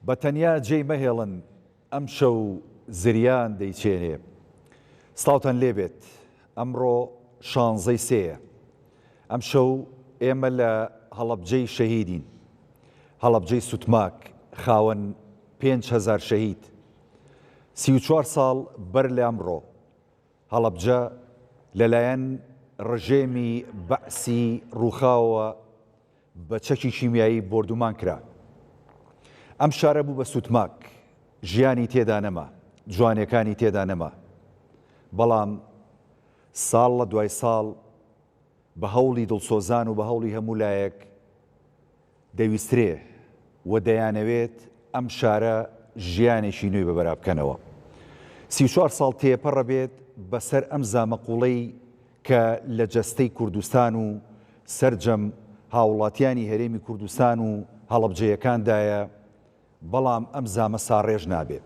بە تەنیا جێی مەهێڵن ئەمشەو زریان دەیچێنێ. سڵاوتان لێبێت ئەمڕۆ شانزەی سێیە. ئەمشەو ئێمە لە هەڵەبجەی شەهیدین. هەڵەبجەی سوتماک خاوەن 5000 شەهید. 34 ساڵ بەر لە ئەمڕۆ هەڵەبجە لەلایەن ڕژێمی بەعسی ڕووخاوەوە بە چەکی کیمیایی بۆردومان کرا. ئەم شارە بوو بە سوتماک، ژیانی تێدا نەما، جوانیەکانی تێدا نەما. بەڵام ساڵ لە دوای ساڵ بە هەوڵی دڵسۆزان و بە هەوڵی هەموو لایەک دەویسترێ و دەیانەوێت ئەم شارە ژیانێکی نوێی بەبەرا بکەنەوە. 34 ساڵ تێپەڕە بێت بەسەر ئەم زامە قوڵەی کە لە جەستەی کوردستان و سەرجەم هاوڵاتیانی هەرێمی کوردستان و هەڵەبجەیەکاندایە، بەڵام ئەم زامە ساڕێژ نابێ.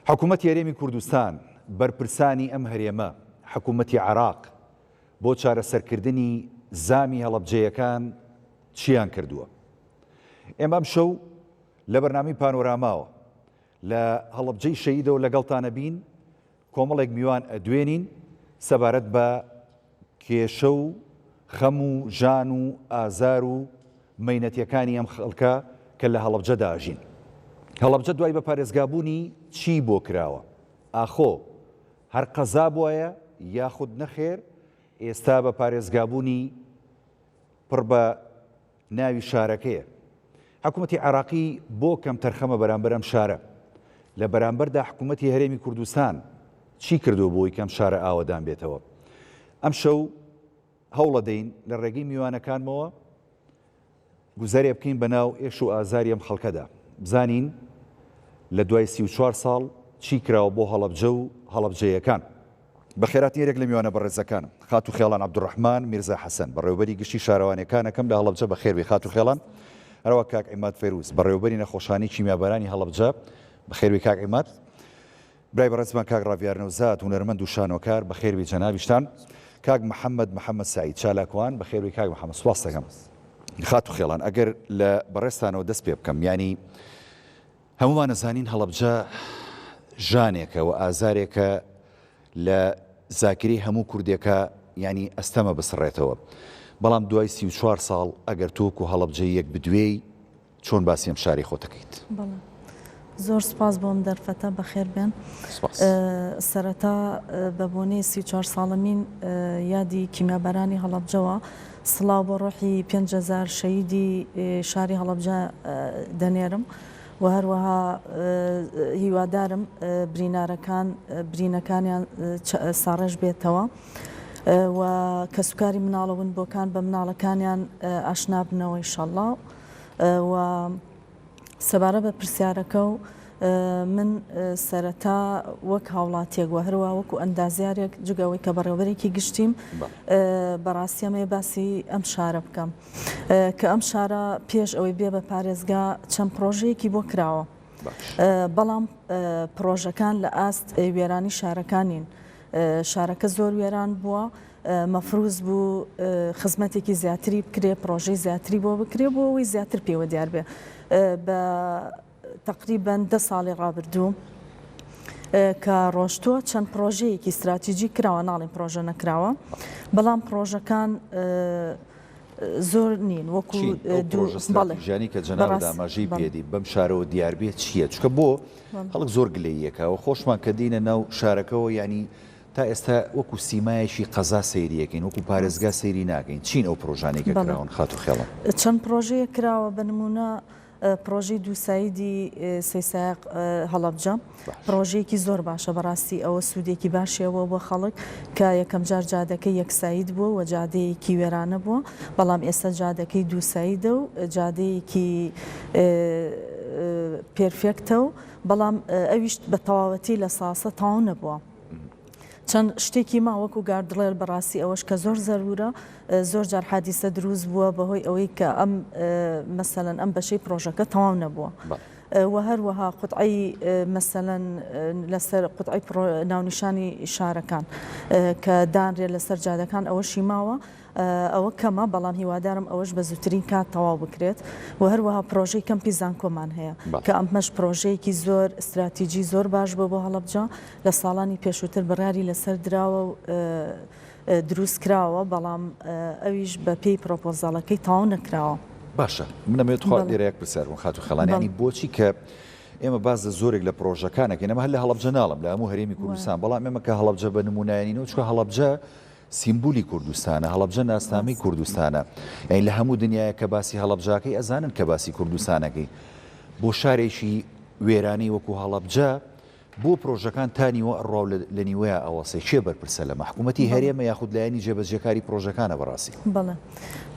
حکوومەتی هەرێمی کوردستان، بەرپرسانی ئەم هەرێمە، حکوومەتی عێراق بۆ چارەسەرکردنی زامی هەڵەبجەیەکان چییان کردووە؟ ئێمە ئەمشەو لە بەرنامەی پانۆراماوە لە هەڵەبجەی شەهیدەوە لەگەڵتانە بین، کۆمەڵێک میوان ئەدوێنین سەبارەت بە کێشە و خەم و ژان و ئازار و مەینەتیەکانی ئەم خەڵکە کە لە هەڵەبجەدا ئەژین. هەڵەبجە دوای بە پارێزگابوونی چی بۆ کراوە؟ ئاخۆ هەر قەزا بوایە یاخود نەخێر ئێستا بە پارێزگابوونی پڕ بە ناوی شارەکەیە. حکومەتی عێراقی بۆ کەمتەرخەمە بەرامبەر ئەم شارە؟ لە بەرامبەردا حکومەتی هەرێمی کوردستان چی کردووە بۆی کە ئەم شارە ئاوەدان بێتەوە؟ ئەمشەو هەوڵەدەین لە ڕێگەی میوانەکانمەوە گوزەرێ بکەین بە ناو ئێش و ئازاری ئەم خەڵکەدا، بزانین لە دوای 34 ساڵ چی کراوە بۆ هەڵەبجە و هەڵەبجەیەکان. بەخێرهاتنی هەریەک لە میوانە بەڕێزەکانم، خاتوو خێڵان عەبدولڕەحمان میرزا حەسەن، بەڕێوەبەری گشتی شارەوانییەکانەکەم لە هەڵەبجە بەخێربێی خاتوو خێڵان، هەروەها کاک عیماد فەیروز، بەڕێوەبەری نەخۆشخانەی کیمیابارانی هەڵەبجە، بەخێربێی کاک عیماد. برای بەڕێزمان کاک ڕاڤیار نەوزاد، هونەرمەند و شانۆکار، بەخێربێی جەنابیشتان. کاک محەمەد محەمەد سەعید، چالاکوان، بەخێربێی کاک محەمەد، سوپاست دەکەم. خاتوو خێڵان، ئەگەر لە بەڕێزتانەوە دەست پێ بکەم، یانی هەموومان ئەزانین هەڵەبجە ژانێکە و ئازارێکە لە زاکرەی هەموو کوردێکا یانی ئەستەمە بسڕێتەوە. بەڵام دوای 34 ساڵ ئەگەر تۆ وەکو هەڵەبجەییەک بدوێی چۆن باسی ئەم شارەی خۆت دەکەیت؟ بەڵێ زۆر سوپاس بۆ ئەم دەرفەتە بەخێر بێن. سوپاس. سەرەتا بە بۆنەی 34 ساڵەمین یادی کیمیابارانی هەڵەبجەوە سڵاو بۆ ڕۆحی 5000 شەهیدی شاری هەڵەبجە دەنێرم و هەروەها هیوادارم برینارەکان برینەکانیان ساڕێژ بێتەوە و کەسوکاری مناڵە ونبووەکان بە مناڵەکانیان ئاشنا بنەوە ئیشەڵڵا و سەبارە بە پرسیارەکە و من سەرەتا وەک هاوڵاتیەک و هەروە وەکو ئەندازیارێک جگەوەی کە بەڕێوبەرێکی گشتیم بەڕاستی ئەمەیە باسی ئەم شارە بکەم کە ئەم شارە پێش ئەوەی بێ بە پارێزگا چەند پرۆژەیەکی بۆ کراوە بەڵام پرۆژەکان لە ئاست وێرانی شارەکانین شارەکە زۆر وێران بووە مەفروز بوو خزمەتێکی زیاتری بکرێ پرۆژەی زیاتری بۆ بکرێ بۆ ئەوەی زیاتر پێوە دیار بێ بە تقریبان دە ساڵی ڕابردوو کە ڕۆشتووە چەند پرۆژەیەکی استراتیجی کراوە ناڵین پرۆژە نەکراوە بەڵام پرۆژەکان زۆر نین وەکو ژانی کە جەناب ئاماژەی پێدی بەم شارەوە دیاربێت چییە چکە بۆ خەڵک زۆر گلەیەکەوە خۆشمان کە دینە ناو شارەکەەوە ینی تا ئێستا وەکو سیمایەکی قەزا سەیری ئەکەین، وەکو پارێزگا سەیری ناکەین، چین ئەو پرۆژانەی کە کراون خاتوو خێڵان؟ چەند پرۆژەیەک کراوە، بە نموونە پرۆژەی دووسایدی سەیسایەق هەڵەبجە، پرۆژەیەکی زۆر باشە بەڕاستی ئەوە سوودێکی باشی هەبووە بۆ خەڵک کە یەکەمجار جادەکەی یەکساید بووە و جادەیەکی وێرانە بووە، بەڵام ئێستا جادەکەی دووسایدە و جادەیەکی پێرفێکتە و بەڵام ئەویش بە تەواوەتی لە ساسە تەواو نەبووە. چەند شتێکی ما وەکو گاردڵێر بەڕاستی ئەوەش کە زۆر زەرورە زۆر جار حادیسە دروست بووە بەهۆی ئەوەی کە ئەم مەسەلەن ئەم بەشەی پرۆژەکە تەواو نەبووە. و هەروەها قوتعی مەسەلەن لەسەر قوتعی ناونیشانی شارەکان کە دانرێ لەسەر جادەکان ئەوەشی ماوە. ئەوە کەمە بەڵام هیوادارم ئەوەش بە زووترین کات تەواو بکرێت و هەروەها پرۆژەی کەمپی زانکۆمان هەیە کە ئەمەش پرۆژەیەکی زۆر ستراتیجی زۆر باش بووە بۆ هەڵەبجە لە ساڵانی پێشووتر بڕیاری لەسەر دراوە و دروست کراوە بەڵام ئەویش بە پێی پرۆپۆزاڵەکەی تەواو نەکراوە. باشە من ئەمەوێت تخوا لێرە یەک پرسیار بکەم خاتوو خەڵان یانی بۆچی کە ئێمە باس لە زۆرێک لە پرۆژەکان ئەکەین ئەمە هەر لە هەڵەبجە ناڵم لە هەموو هەرێمی کوردستان بەڵام ئێمە کە هەڵەبجە بە نمونایەنینەوە چونکە هەڵەبجە سیمبولی کوردستانە، هەڵەبجە ناسنامەی کوردستانە، یانی لە هەموو دنیایەک کە باسی هەڵەبجاکەی ئەزانن کە باسی کوردستانەکەی. بۆ شارێکی وێرانەی وەکو هەڵەبجە بۆ پرۆژەکان تا نیوە ئەڕوا و لە نیوەیا ئەوەسێ، کێ بەرپرسە لەمە؟ حکوومەتی هەرێمە یاخود لایەنی جێبەجێکاری پرۆژەکانە بەڕاستی؟ بەڵێ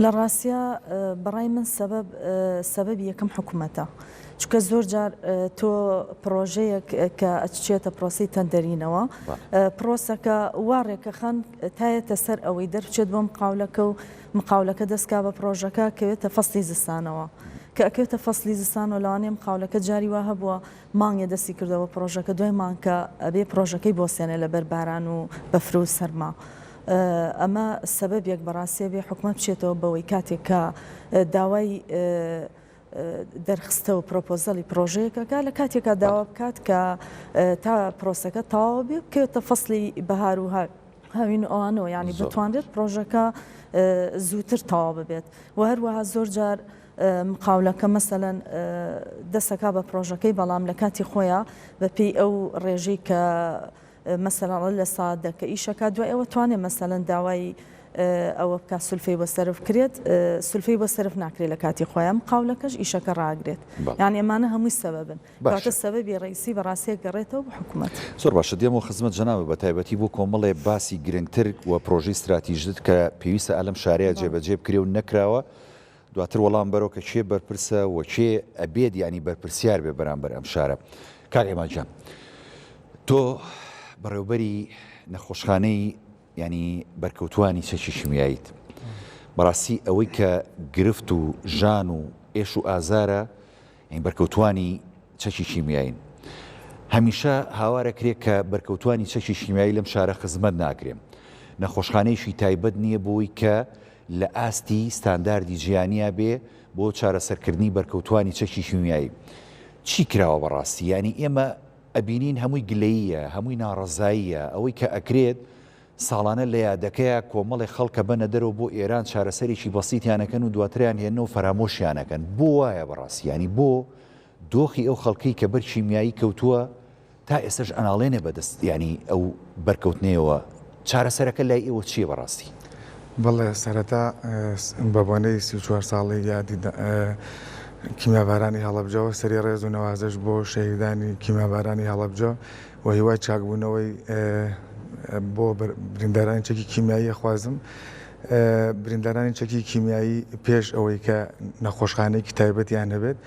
لە ڕاستیا بەڕای من سەبەب سەبەبی یەکەم حکوومەتە. چونکە زۆر جار تۆ پڕۆژەیەک کە ئەچێتە پرۆسەی تەندەرینەوە پرۆسەکە وا ڕێکەخەن تایەتە سەر ئەوەی دەربچێت بۆ مقاولەکە و مقاولەکە دەستکا بە پرۆژەکە کەوێتە فەسلی زستانەوە کە ئەکەوێتە فەسلی زستانەوە لەوانەیە مقاولەکە جاری وا هەبووە مانگێ دەستی کردەوە پرۆژەکە دوای مانکە ئەبێ پرۆژەکەی بۆسێنێ لەبەر باران و بەفر و سەرما ئەمە سەبەبێک بەڕاستێ بێ حکومەت بچێتەوە بەوەی کاتێک کە داوای دەرخستە و پرۆپۆزەڵی پرۆژەیەک ئەکا لە کاتێکا داوا بکات کە تا پرۆسەکە تەواو بێ بکەوێتە فەسلی بەهار و هاوین و ئەوانەوە یعنی بتوانرێت پرۆژەکە زووتر تەواو ببێت و هەروەها زۆر جار مقاولەکە مەسەلەن دەسەکا بە پرۆژەکەی بەڵام لە کاتی خۆیان بە پێی ئەو ڕێژەی کە مەسەلەن ئەڵێ لە سا دە کە ئیشەکا دوای ئەوە توانێ مەسەلەن داوای ئەوە بکا سولفەی بۆ سەرف کرێت سولفەی بۆ سەرف ناکرێت لە کاتی خۆیان مقاولەکەش ئیشەکە ڕاگرێت یان ئەمانە هەمووی سەبەبن کەواتە سەبەبی ڕئیسی بەڕاستیە گەڕێتەوە بۆ حکوومەت. زۆر باشە دێمەوە خزمەت جەنابت بە تایبەتی بۆ کۆمەڵێ باسی گرنگتر و پرۆژەی ستراتیژتر کە پێویستە ئەلەم شارەیە جێبەجێ بکرێ و نەکراوە دواتر وەڵام بەرەوە کە کێ بەرپرسە و کێ ئەبێت یانی بەرپرسیار بێ بەرامبەر ئەم شارە. کاک عیماد گیان تۆ بەڕێوبەری نەخۆشخانەی یانی بەرکەوتوانی چەکی شیمیاییت. بەڕاستی ئەوەی کە گرفت و ژان و ئێش و ئازارە یانی بەرکەوتوانی چەکی کیمیایین. هەمیشە هاوار ئەکرێ کە بەرکەوتوانی چەکی کیمیایی لەم شارە خزمەت ناکرێن. نەخۆشخانەیەکی تایبەت نییە بۆی کە لە ئاستی ستانداردی جیهانیا بێ بۆ چارەسەرکردنی بەرکەوتوانی چەکی کیمیایی. چی کراوە بەڕاستی؟ یانی ئێمە ئەبینین هەمووی گلەییە، هەمووی ناڕەزاییە، ئەوەی کە ئەکرێت ساڵانە لە یادەکەیا کۆمەڵێ خەڵک ئەبەنە دەرەوە بۆ ئێران چارەسەرێکی بەسیتیان ئەکەن و دواتریان هێننەوە فەرامۆشیان ئەکەن. بۆ وایە بەڕاستی؟ یانی بۆ دۆخی ئەو خەڵکەی کە بەر کیمیایی کەوتووە تا ئێستەش ئەناڵێنێ بەدەست یانی ئەو بەرکەوتنەیەوە چارەسەرەکە لای ئێوە چییە بەڕاستی؟ بەڵێ سەرەتا بەبۆنەی 34 ساڵەی یادی کیمیابارانی هەڵەبجەوە سەری ڕێز و نەوازش بۆ شەهیدانی کیمیابارانی هەڵەبجە و هیوای چاکبوونەوەی بۆ بریندارانی چەکی کیمیایی ئەخوازم. بریندارانی چەکی کیمیایی پێش ئەوەی کە نەخۆشخانەیەکی تایبەتیان هەبێت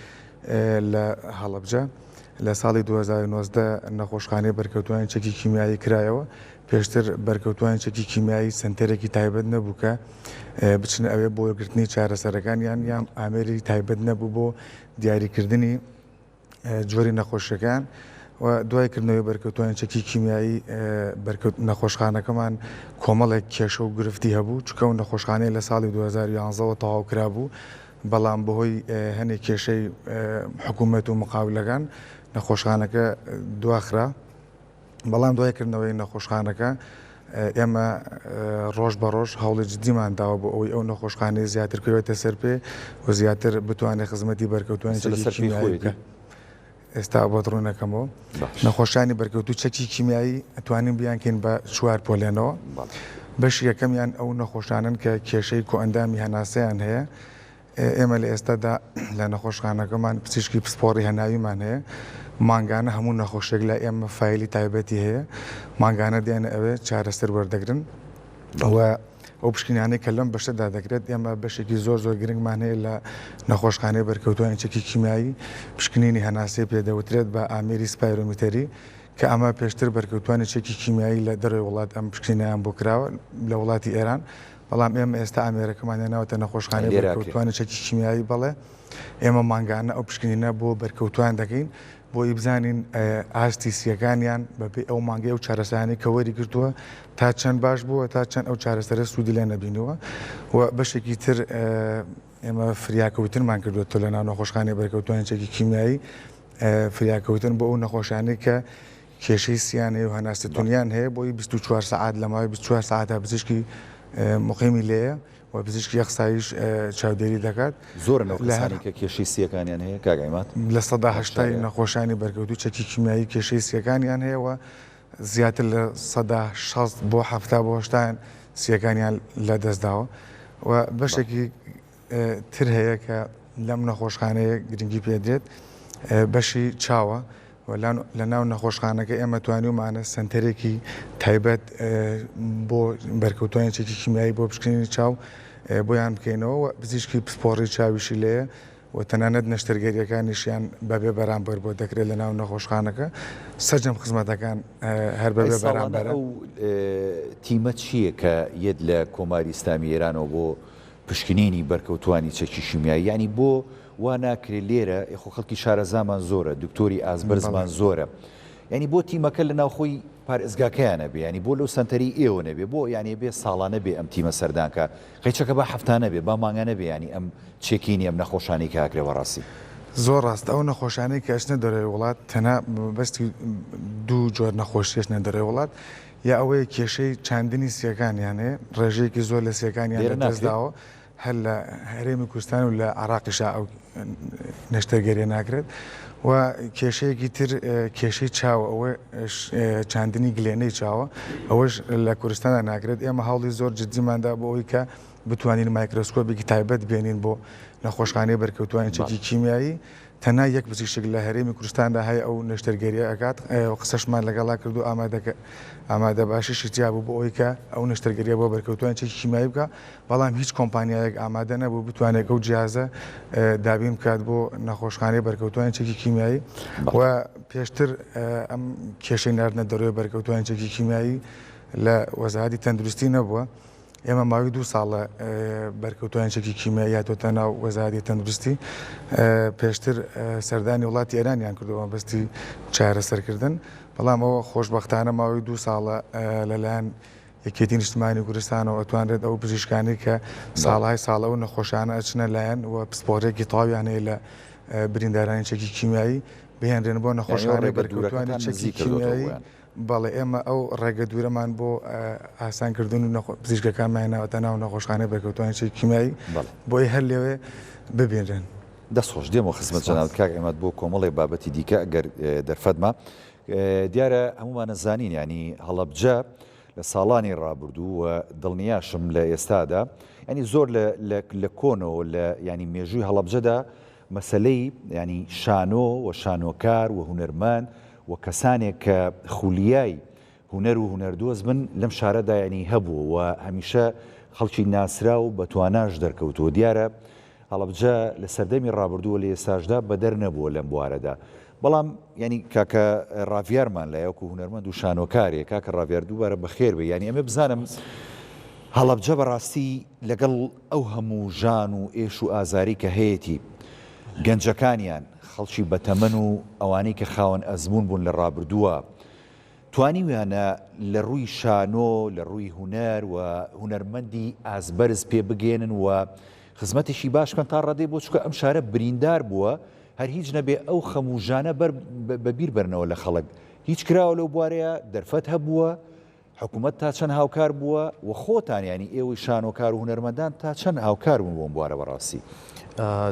لە هەڵەبجە لە ساڵی 2019 نەخۆشخانەی بەرکەوتوانی چەکی کیمیایی کرایەوە پێشتر بەرکەوتوانی چەکی کیمیایی سنتەرێکی تایبەت نەبوو کە بچنە ئەوێ بۆ وەرگرتنی چارەسەرەکانیان یان ئامێری تایبەت نەبوو بۆ دیاریکردنی جۆری نەخۆشیەکان و دوای کردنەوەی بەرکەوتوانی چەکی کیمیایی بەرکەوت نەخۆشخانەکەمان کۆمەڵێک کێشە و گرفتی هەبوو چونکە ئەو نەخۆشخانەیە لە ساڵی 2011 ەوە تەواو کرابوو بەڵام بەهۆی هەنێک کێشەی حکوومەت و مقاولەکان نەخۆشخانەکە دواخرا. بەڵام دوای کردنەوەی نەخۆشخانەکە ئێمە ڕۆژ بە ڕۆژ هەوڵی جدیمان داوە بۆ ئەوەی ئەو نەخۆشخانەیە زیاتر بکەوێتە سەر پێ و زیاتر بتوانێت خزمەتی بەرکەوتوانی چەکی کیمیایی بکات. ئێستا بۆت ڕوونەکەمەوە. نەخۆشانی بەرکەوتوو چەکی کیمیایی ئەتوانین بیانکەین بە چوار پۆلێنەوە. بەشی یەکەمیان ئەو نەخۆشانەن کە کێشەی کۆئەندامی هەناسەیان هەیە ئێمە لە ئێستادا لە نەخۆشخانەکەمان پزیشکی پسپۆڕی هەناویمان هەیە، مانگانە هەموو نەخۆشێک لای ئێمە فایلی تایبەتی هەیە، مانگانە دێنە ئەوێ چارەسەر وەردەگرن و ئەو پشکنینانەی کە لەم بەشەدا دەکرێت، ئێمە بەشێکی زۆر زۆر گرنگمان هەیە لە نەخۆشخانەی بەرکەوتوانی چەکی کیمیایی، پشکنینی هەناسەی پێ دەوترێت بە ئامێری spirometry کە ئەمە پێشتر بەرکەوتوانی چەکی کیمیایی لە دەرەوەی وڵات ئەم پشکنینەیان بۆ کراوە لە وڵاتی ئێران، بەڵام ئێمە ئێستا ئامێرەکەمان هێناوەتە نەخۆشخانەی بەرکەوتوانی چەکی کیمیایی، بەڵێ ئێمە مانگانە ئەو پشکنینە بۆ بەرکەوتوان دەکەین. بۆی بزانین ئاستی سیەکانیان بەپێی ئەو مانگەی ئەو چارەسەرانەی کە وەری گرتووە تا چەند باش بووە تا چەند ئەو چارەسەرە سوودی لێ نەبینیوە و بەشێکی تر ئێمە فریاکەوتنمان کردووە تۆ لە ناو نەخۆشخانەی بەرکەوتوانی چەکی کیمیایی فریاکەوتن بۆ ئەو نەخۆشانەی کە کێشەی سیان هەیە و هەناسە تونیان هەیە بۆی 24 سەعات لە ماوەی 24 سەعاتدا پزیشکی مقیمی لێیە و پزیشکی ئەخساییش چاودێری دەکات. زۆرن ئەو کەسانەی کە کێشەی سییەکانیان هەیە کاک عیماد؟ 80% ی نەخۆشانی بەرکەوتووی چەکی کیمیایی کێشەی سییەکانیان هەیە و زیاتر لە 60% بۆ 70 بۆ هەشتایان سییەکانیان لەدەستداوە و بەشێکی تر هەیە کە لەم نەخۆشخانەیە گرنگی پێدرێت بەشی چاوە و لە ناو نەخۆشخانەکە ئێمە توانیومانە سەنتەرێکی تایبەت بۆ بەرکەوتوانی چەکی کیمیایی بۆ پشکنینی چاو بۆیان بکەینەوە و پزیشکی پسپۆڕی چاویشی لێیە و تەنانەت نەشتەرگەریەکانیشیان بەبێ بەرامبەر بۆ دەکرێت لە ناو نەخۆشخانەکە سەرجەم خزمەتەکان هەر بەبێ بەرامبەرە. ئەو تیمە چییە کە یەت لە کۆماری ئیسلامی ئێرانەوە بۆ پشکنینی بەرکەوتوانی چەکی شیمیایی یانی بۆ وا ناکرێ لێرە خۆ خەڵکی شارەزامان زۆرە دکتۆری ئاست بەرزمان زۆرە یانی بۆ تیمەکە لە ناوخۆی پارێزگاکەیانە بێ یانی بۆ لەو سەنتەری ئێوە نەبێ بۆ یانی بێ ساڵانە بێ ئەم تیمە سەردانکە قەیچەکە با هەفتانە بێ با مانگانە بێ یانی ئەم چێکینی ئەم نەخۆشانەی کە ئەکرێ بەڕاستی. زۆر ڕاستە ئەو نەخۆشانەی کە ئەچنە دەرەوەی وڵات تەنها بەمەبەستی دوو جۆر نەخۆشی ئەچنە دەرەوەی وڵات یا ئەوەیە کێشەی چاندنی سیەکانیان هەیە، ڕێژەیەکی زۆر لە سیەکانیان لێرە لە ناکرێت؟ دەستداوە، هەر لە هەرێمی کوردستان و لە عێراقیشا ئەو نەشتەرگەریە ناکرێت و کێشەیەکی تر کێشەی چاوە، ئەوە چاندنی گلێنەی چاوە، ئەوەش لە کوردستاندا ناکرێت. ئێمە هەوڵی زۆر جدیماندا بۆ ئەوەی کە بتوانین مایکرۆسکۆپێکی تایبەت بێنین بۆ نەخۆشخانەی بەرکەوتوانی چەکی کیمیایی، تەنها یەک پزیشک لە هەرێمی کوردستاندا هەیە ئەو نەشتەرگەریە ئەکات، قسەشمان لەگەڵا کرد و ئامادەباشیشی تیا بوو بۆ ئەوەی کە ئەو نەشتەرگەریە بۆ بەرکەوتوانی چەکی کیمیایی بکا، بەڵام هیچ کۆمپانیایەک ئامادە نەبوو بتوانێت ئەو جیازە دابین بکات بۆ نەخۆشخانەی بەرکەوتوانی چەکی کیمیایی و پێشتر ئەم کێشەی ناردنە دەرەوەی بەرکەوتوانی چەکی کیمیایی لە وەزارەتی تەندروستی نەبووە. ئێمە ماوەی دوو ساڵە بەرکەوتوانی چەکی کیمیایی هاتۆتە ناو وەزارەتی تەندروستی، پێشتر سەردانی وڵاتی ئێرانیان کردووە مەبەستی چارەسەرکردن، بەڵام ئەوە خۆشبەختانە ماوەی دوو ساڵە لەلایەن یەکێتی نیشتمانی کوردستانەوە ئەتوانرێت ئەو پزیشکانەی کە ساڵهای ساڵە ئەو نەخۆشانە ئەچنە لایەن و پسپۆڕێکی تەواویان هەیە لە بریندارانی چەکی کیمیایی بهێنرێن بۆ نەخۆشخانەی بەرکەوتوانی چەکی کیمیایی. بەڵێ ئێمە ئەو ڕێگە دوورەمان بۆ ئاسان کردن و پزیشکەکانمان هێناوەتە ناو نەخۆشخانەی بەرکەوتوانی چەکی کیمیایی بۆی هەر لەوێ ببینرێن. دەست خۆش دێمەوە خزمەت جەنابت کاک عیماد بۆ کۆمەڵێک بابەتی دیکە ئەگەر دەرفەت ما. دیارە هەموومان ئەزانین یانی هەڵەبجە لە ساڵانی ڕابردوو و دڵنیاشم لە ئێستادا یانی زۆر لە کۆنەوە لە یانی مێژووی هەڵەبجەدا مەسەلەی یانی شانۆ و شانۆکار و هونەرمەند و کەسانێک کە خولیای هونەر و هونەردۆست بن لەم شارەدا یانی هەبووە و هەمیشە خەڵکی ناسراو و بەتواناش دەرکەوتووە. دیارە هەڵەبجە لە سەردەمی ڕابردوو و لە ئێستاشدا بەدەر نەبووە لەم بوارەدا. بەڵام یانی کاکە ڕاڤیارمان لایە وەکوو هونەرمەند و شانۆکارێک، کاکە ڕاڤیار دووبارە بەخێر بێی. یانی ئەمێ بزانم هەڵەبجە بەڕاستی لەگەڵ ئەو هەموو ژان و ئێش و ئازارەی کە هەیەتی، گەنجەکانیان، خەڵکی بەتەمەن و ئەوانەی کە خاوەن ئەزموون بوون لە ڕابردووە، توانیویانە لە ڕووی شانۆ، لە ڕووی هونەر و هونەرمەندی ئاست بەرز پێ بگەیەنن و خزمەتێکی باش بکەن تا ڕادەی بۆ چونکە ئەم شارە بریندار بووە هەر هیچ نەبێ ئەو خەم و ژانە بەر بە بیر بەرنەوە لە خەڵک هیچ کراوە لەو بوارەیە دەرفەت هەبووە حکوومەت تا چەند هاوکار بووە و خۆتان یانی ئێوەی شانۆکار و هونەرمەندان تا چەند هاوکار بوون بۆم بوارە بەڕاستی؟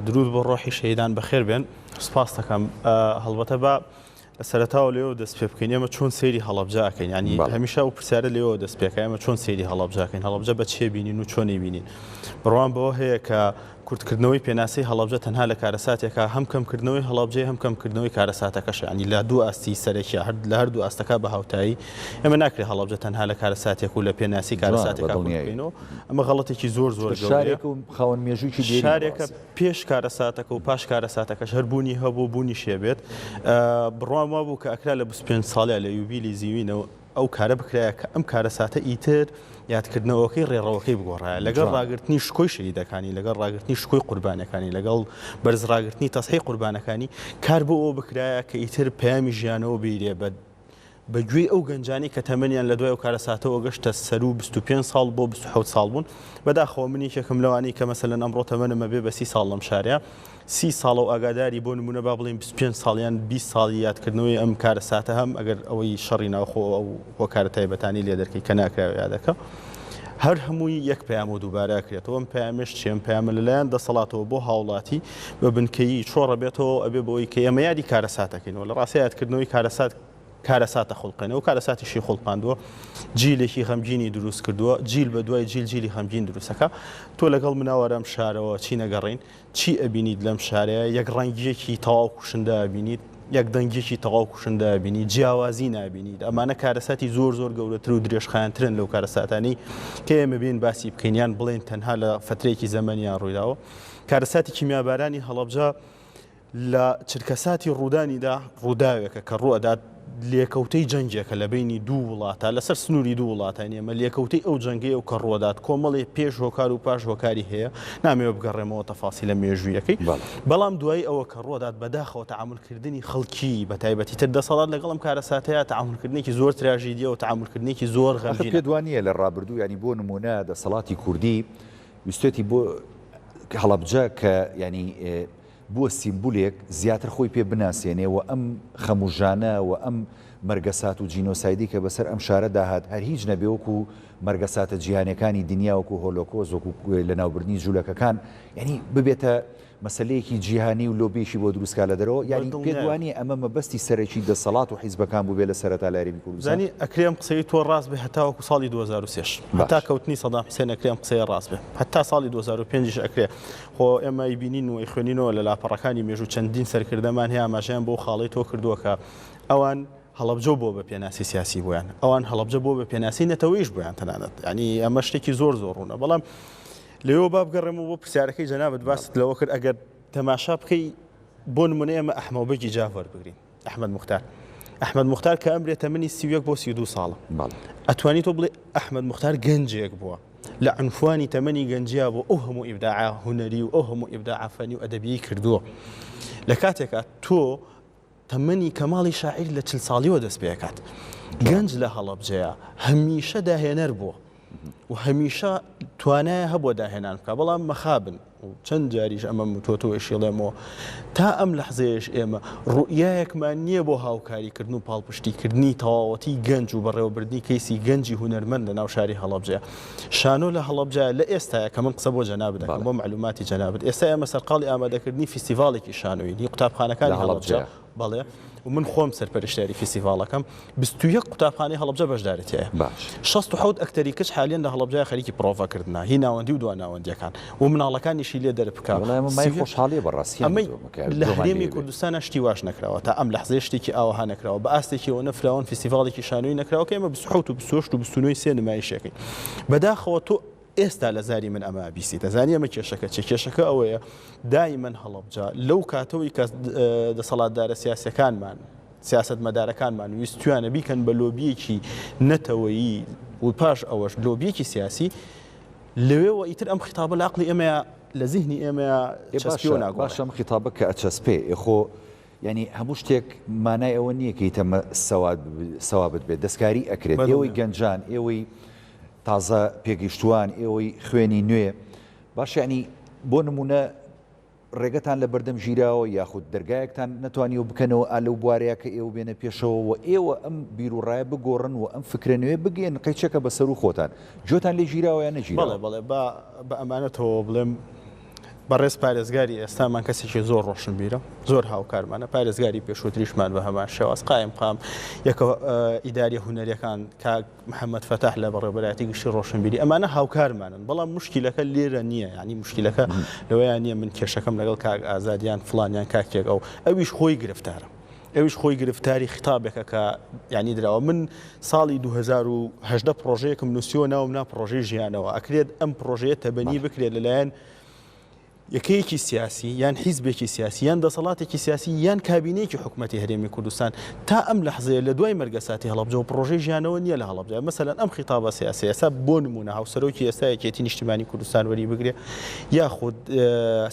دروود بۆ ڕۆحی شەهیدان بەخێر بێن. سوپاست دەکەم. هەڵبەتە با لە سەرەتاوە لێوە دەست پێ بکەین ئێمە چۆن سەیری هەڵەبجە ئەکەین ینی هەمیشە ئەو پرسیارە لێوە دەست پێکە ئێمە چۆن سەیری هەڵەبجە ئەکەین هەڵەبجە بە چێ بینین و چۆنی بینین بڕوام بەوە هەیە کە کورتکردنەوەی پێناسەی هەڵەبجە تەنها لە کارەساتێکە هەم کەمکردنەوەی هەڵەبجەی هەم کەمکردنەوەی کارەساتەکەش ینی لە دوو ئاستی سەرەکی هەر لە هەردوو ئاستەکە بە هاوتایی ئێمە ناکرێت هەڵەبجە تەنها لە کارەساتێک و لە پێناسی کارەساتێکا کورت بکەینەوە ئەمە غەڵەتێکی زۆر زۆر گەورەیە شارێک و خاوەن مێژوویەکی دێرینە شارێکە پێش کارەساتەکە و پاش کارەساتەکەش هەر بوونی هەبوو بوونیش هەبێت. بڕوام وابوو کە ئەکرا لە 25 ساڵیا لە یوبیلی زیوینەوە. ئەو کارە بکرایە کە ئەم کارەساتە ئیتر یادکردنەوەکەی ڕێڕەوەکەی بگۆڕایە لەگەڵ ڕاگرتنی شکۆی شەهیدەکانی لەگەڵ ڕاگرتنی شکۆی قوربانەکانی لەگەڵ بەرز ڕاگرتنی تەسحی قوربانەکانی کار بۆ ئەوە بکرایە کە ئیتر پەیامی ژیانەوە بیرێ بە بە گوێی ئەو گەنجانەی کە تەمەنیان لە دوای ئەو کارەساتەوە گەشتە سەروو 25 ساڵ بۆ 27 ساڵ بوون. بەداخەوە من یەکێکم لەوانەی کە مەسەلەن ئەمڕۆ تەمەنم ئەبێ بە 30 ساڵ لەم شارەیا سی ساڵە و ئاگاداری بۆ نموونە با بڵێین 25 ساڵ یان 20 ساڵی یادکردنەوەی ئەم کارەساتە هەم ئەگەر ئەوەی شەڕی ناوخۆ ئەو هۆکارە تایبەتانی لێ دەرکەی کە ناکراوە یادەکە هەر هەمووی یەک پەیام و دووبارە ئەکرێتەوە ئەم پەیامەش چیە ئەم پەیامە لەلایەن دەسەڵاتەوە بۆ هاوڵاتی بە بنکەیی چۆڕە بێتەوە ئەبێ بەوەی کە ئێمە یادی کارەسات ئەکەینەوە لە ڕاستیا یادکردنەوەی کارەسات کارەساتە خوڵقێنەوە کارەساتیشی خوڵقاندووە جیلێکی غەمگینی دروست کردووە جیل بە دوای جیل جیلی غەمگین دروستەکە تۆ لەگەڵ مناوەرە ئەم شارەوە چی نەگەڕین چی ئەبینیت لەم شارەیە؟ یەک ڕەنگییەکی تەواو کوشندە ئەبینیت، یەک دەنگییەکی تەواو کوشندە ئەبینیت، جیاوازی نابینیت. ئەمانە کارەساتی زۆر زۆر گەورەتر و درێژخایەنترن لەو کارەساتانەی کە ئێمە بێین باسی بکەین یان بڵێین تەنها لە فەترەیەکی زەمەنیان ڕوویداوە. کارەساتی کیمیابارانی هەڵەبجە لە چرکەساتی ڕوودانیدا ڕووداوێکە کە ڕووئەدات لێکەوتەی جەنگێکە لە بەینی دوو وڵاتە لەسەر سنووری دوو وڵاتە ئێمە لێکەوتەی ئەو جەنگەیە و کە ڕووەدات کۆمەڵێ پێش هۆکار و پاش هۆکاری هەیە نامەوێ بگەڕێمەوە تەفاسیلە مێژوویەکەی بەڵام دوای ئەوە کە ڕووەدات بەداخەوە تەعامولکردنی خەڵکی بە تایبەتی تر دەسەڵات لەگەڵ ئەم کارەساتەیە تەعامولکردنێکی زۆر تراژیدیە و تەعامولکردنێکی زۆر ئاخر غەمگینە. پێت وا نییە لە ڕابردوو یانی بۆ نموونە دەسەڵاتی کوردی ویستێتی بۆ هەڵەبجە کە یانی بووە سیمبولێک زیاتر خۆی پێ بناسێنێ و ئەم خەم و ژانە و ئەم مەرگەسات و جینۆسایدەی کە بەسەر ئەم شارەدا هات هەر هیچ نەبێ وەکو مەرگەساتە جیهانیەکانی دنیا وەکو هۆلۆکۆست وەکو لەناوبردنی جولەکەکان یانی ببێتە مەسەلەیەکی جیهانی و لۆبیەکی بۆ دروست کا لە دەرەوە یانی پێت وانیە ئەمە مەبەستی سەرەکی دەسەڵات و حیزبەکان بووبێ لە سەرەتا لە هەرێمی کوردستان؟ زانی ئەکرێ ئەم قسەی تۆ ڕاست بێ هەتاوەکو ساڵی 2003 هەتا کەوتنی سەدام حسێن ئەکرێ ئەم قسەیە ڕاست بێ هەتا ساڵی 2005 یش ئەکرێ خۆ ئێمە ئەیبینین و ئەیخوێنینەوە لە لاپەڕەکانی مێژوو چەندین سەرکردەمان هەیە ئاماژەیان بەو خاڵەی تۆ کردووە کە ئەوان هەڵەبجە بۆ بە پێناسی سیاسی بۆیان ئەوان هەڵەبجە بۆ بە پێناسی نەتەوەیش بۆیان تەنانەت ینی ئەمە شتێکی زۆر زۆر ڕوونە بەڵام لەوێوە با بگەڕێمەوە بۆ پرسیارەکەی جەنابت باست لەوە کرد ئەگەر تەماشا بکەی بۆ نمونە ئێمە ئەحمەوبەگی جاف وەربگرین ئەحمەد موختار ئەحمەد موختار کە ئەمرێ تەمەنی 31 بۆ 32 ساڵە ئەتوانی تۆ بڵێ ئەحمەد موختار گەنجێک بووە لە عنفوانی تەمەنی گەنجیا بۆ ئەو هەموو ئیبداع هونەری و ئەو هەموو ئیبداع فەنی و ئەدەبیی کردووە لە کاتێکا تۆ تەمەنی کەماڵی شاعیر لە چل ساڵیەوە دەست پێکات گەنج لە هەڵەبجەیە هەمیشە داهێنەر بووە و هەمیشە توانای هەبووە داهێنان بکە بەڵام مەخابن و چەند جاریش ئەمەم وتۆتەوە ئەیشیڵێمەوە تا ئەم لەحزەیەش ئێمە ڕوئیایەکمان نییە بۆ هاوکاریکردن و پاڵپشتیکردنی تەواوەتی گەنج و بەڕێوەبردنی کەیسی گەنجی هونەرمەند لە ناو شاری هەڵەبجە شانۆ لە هەڵەبجە لە ئێستایا کە من قسە بۆ جەنابت دەکەم بۆ مەعلوماتی جەنابت ئێستا ئێمە سەرقاڵی ئامادەکردنی فیستیڤاڵێکی شانۆیین هی قوتابخانەکانی هەڵەبجە بەڵێ و من خۆم سەرپەرشتیاری فیستیڤاڵەکەم 21 قوتابخانەی هەڵەبجە بەشداری تیایە باش 67 ئەکتەری کچ حالیەن لە هەڵەبجە خەریکی پرۆڤەکردنە هی ناوەندی و دوا ناوەندیەکان و مناڵەکانیشی لێ دەربکا وەڵای ئەمە مای خۆشحاڵیە بەڕاستی ئەمەی لە هەرێمی کوردستانە شتی واش نەکراوە تا ئەم لەحزەیە شتێکی ئاوەها نەکراوە بە ئاستێکی ئەوەنە فراوان فیستیڤاڵێکی شانۆیی نەکراوە کە ئێمە 27 و 28 و 29 سێ نمایشەکەین بەداخەوە تۆ ئێستا لە زاری من ئەمە ئەبیستی دەزانی ئەمە کێشەکە چیە کێشەکە ئەوەیە دایمەن هەڵەبجە لەو کاتەوەی کە دەسەڵاتدارە سیاسەکانمان سیاسەتمەدارەکانمان ویستویانە بیکەن بە لۆبیەکی نەتەوەیی و پاش ئەوەش لۆبیەکی سیاسی لەوێوە ئیتر ئەم خیتابە لە عەقڵی ئێمەیا لە زیهنی ئێمەیا چەسپیوە ناگۆڕێ. باشە ئەم خیتابە کە ئەچەسپێ ئێ خۆ یانی هەموو شتێک مانای ئەوە نییە کە ئیتەمە سەواد سەوابت بێت دەستکاری ئەکرێت ئێوەی گەنجان ئێوەی تازە پێگەیشتووان ئێوەی خوێنی نوێ باشە یانی بۆ نموونە ڕێگەتان لە بەردەم گیراوە یاخود دەرگایەکتان نەتوانیوە بکەنەوە ئا لەو بوارەیا کە ئێوە بێنە پێشەوە و ئێوە ئەم بیروڕایە بگۆڕن و ئەم فکرە نوێ بگەیەنن قەیچەکە بە سەروو خۆتان گوێتان لێ گیراوە یان بەڵێ نەگیراوە؟ بەڵێ با بە ئەمانەتەوە بڵێم بەڕێز پارێزگاری ئێستامان کەسێکی زۆر ڕۆشنبیرە زۆر هاوکارمانە پارێزگاری پێشووتریشمان بە هەمان شێواز قایمقام یەکە ئیداریە هونەریەکان کاک محەمەد فەتاح لە بەڕێوەبەرایەتی گشتی ڕۆشنبیری ئەمانە هاوکارمانن بەڵام مشکلەکە لێرە نییە یعنی مشکلەکە لەوەیان نییە من کێشەکەم لەگەڵ کاک ئازادیان فلانیان کاکێک ئەو ئەویش خۆی گرفتارە ئەویش خۆی گرفتاری خیتابێکە کە ینی دراوە من ساڵی 2010 پرۆژەیەکم نووسیوە ناوم نا پرۆژەی ژیانەوە ئەکرێت ئەم پرۆژەیە تەبەنی بکرێت لەلایەن. یەکەیەکی سیاسی یان حیزبێکی سیاسی یان دەسەڵاتێکی سیاسی یان کابینەیەکی حکومەتی هەرێمی کوردستان تا ئەم لەحزەیە لە دوای مەرگەساتی هەڵەبجەوە پڕۆژەی ژیانەوە نییە لە هەڵەبجە. مەسەلەن ئەم خیتابە سیاسیە ئێستا بۆ نموونە هاوسەرۆکی ئێستا یەکێتی نیشتیمانی کوردستان وەری بگرێ یاخود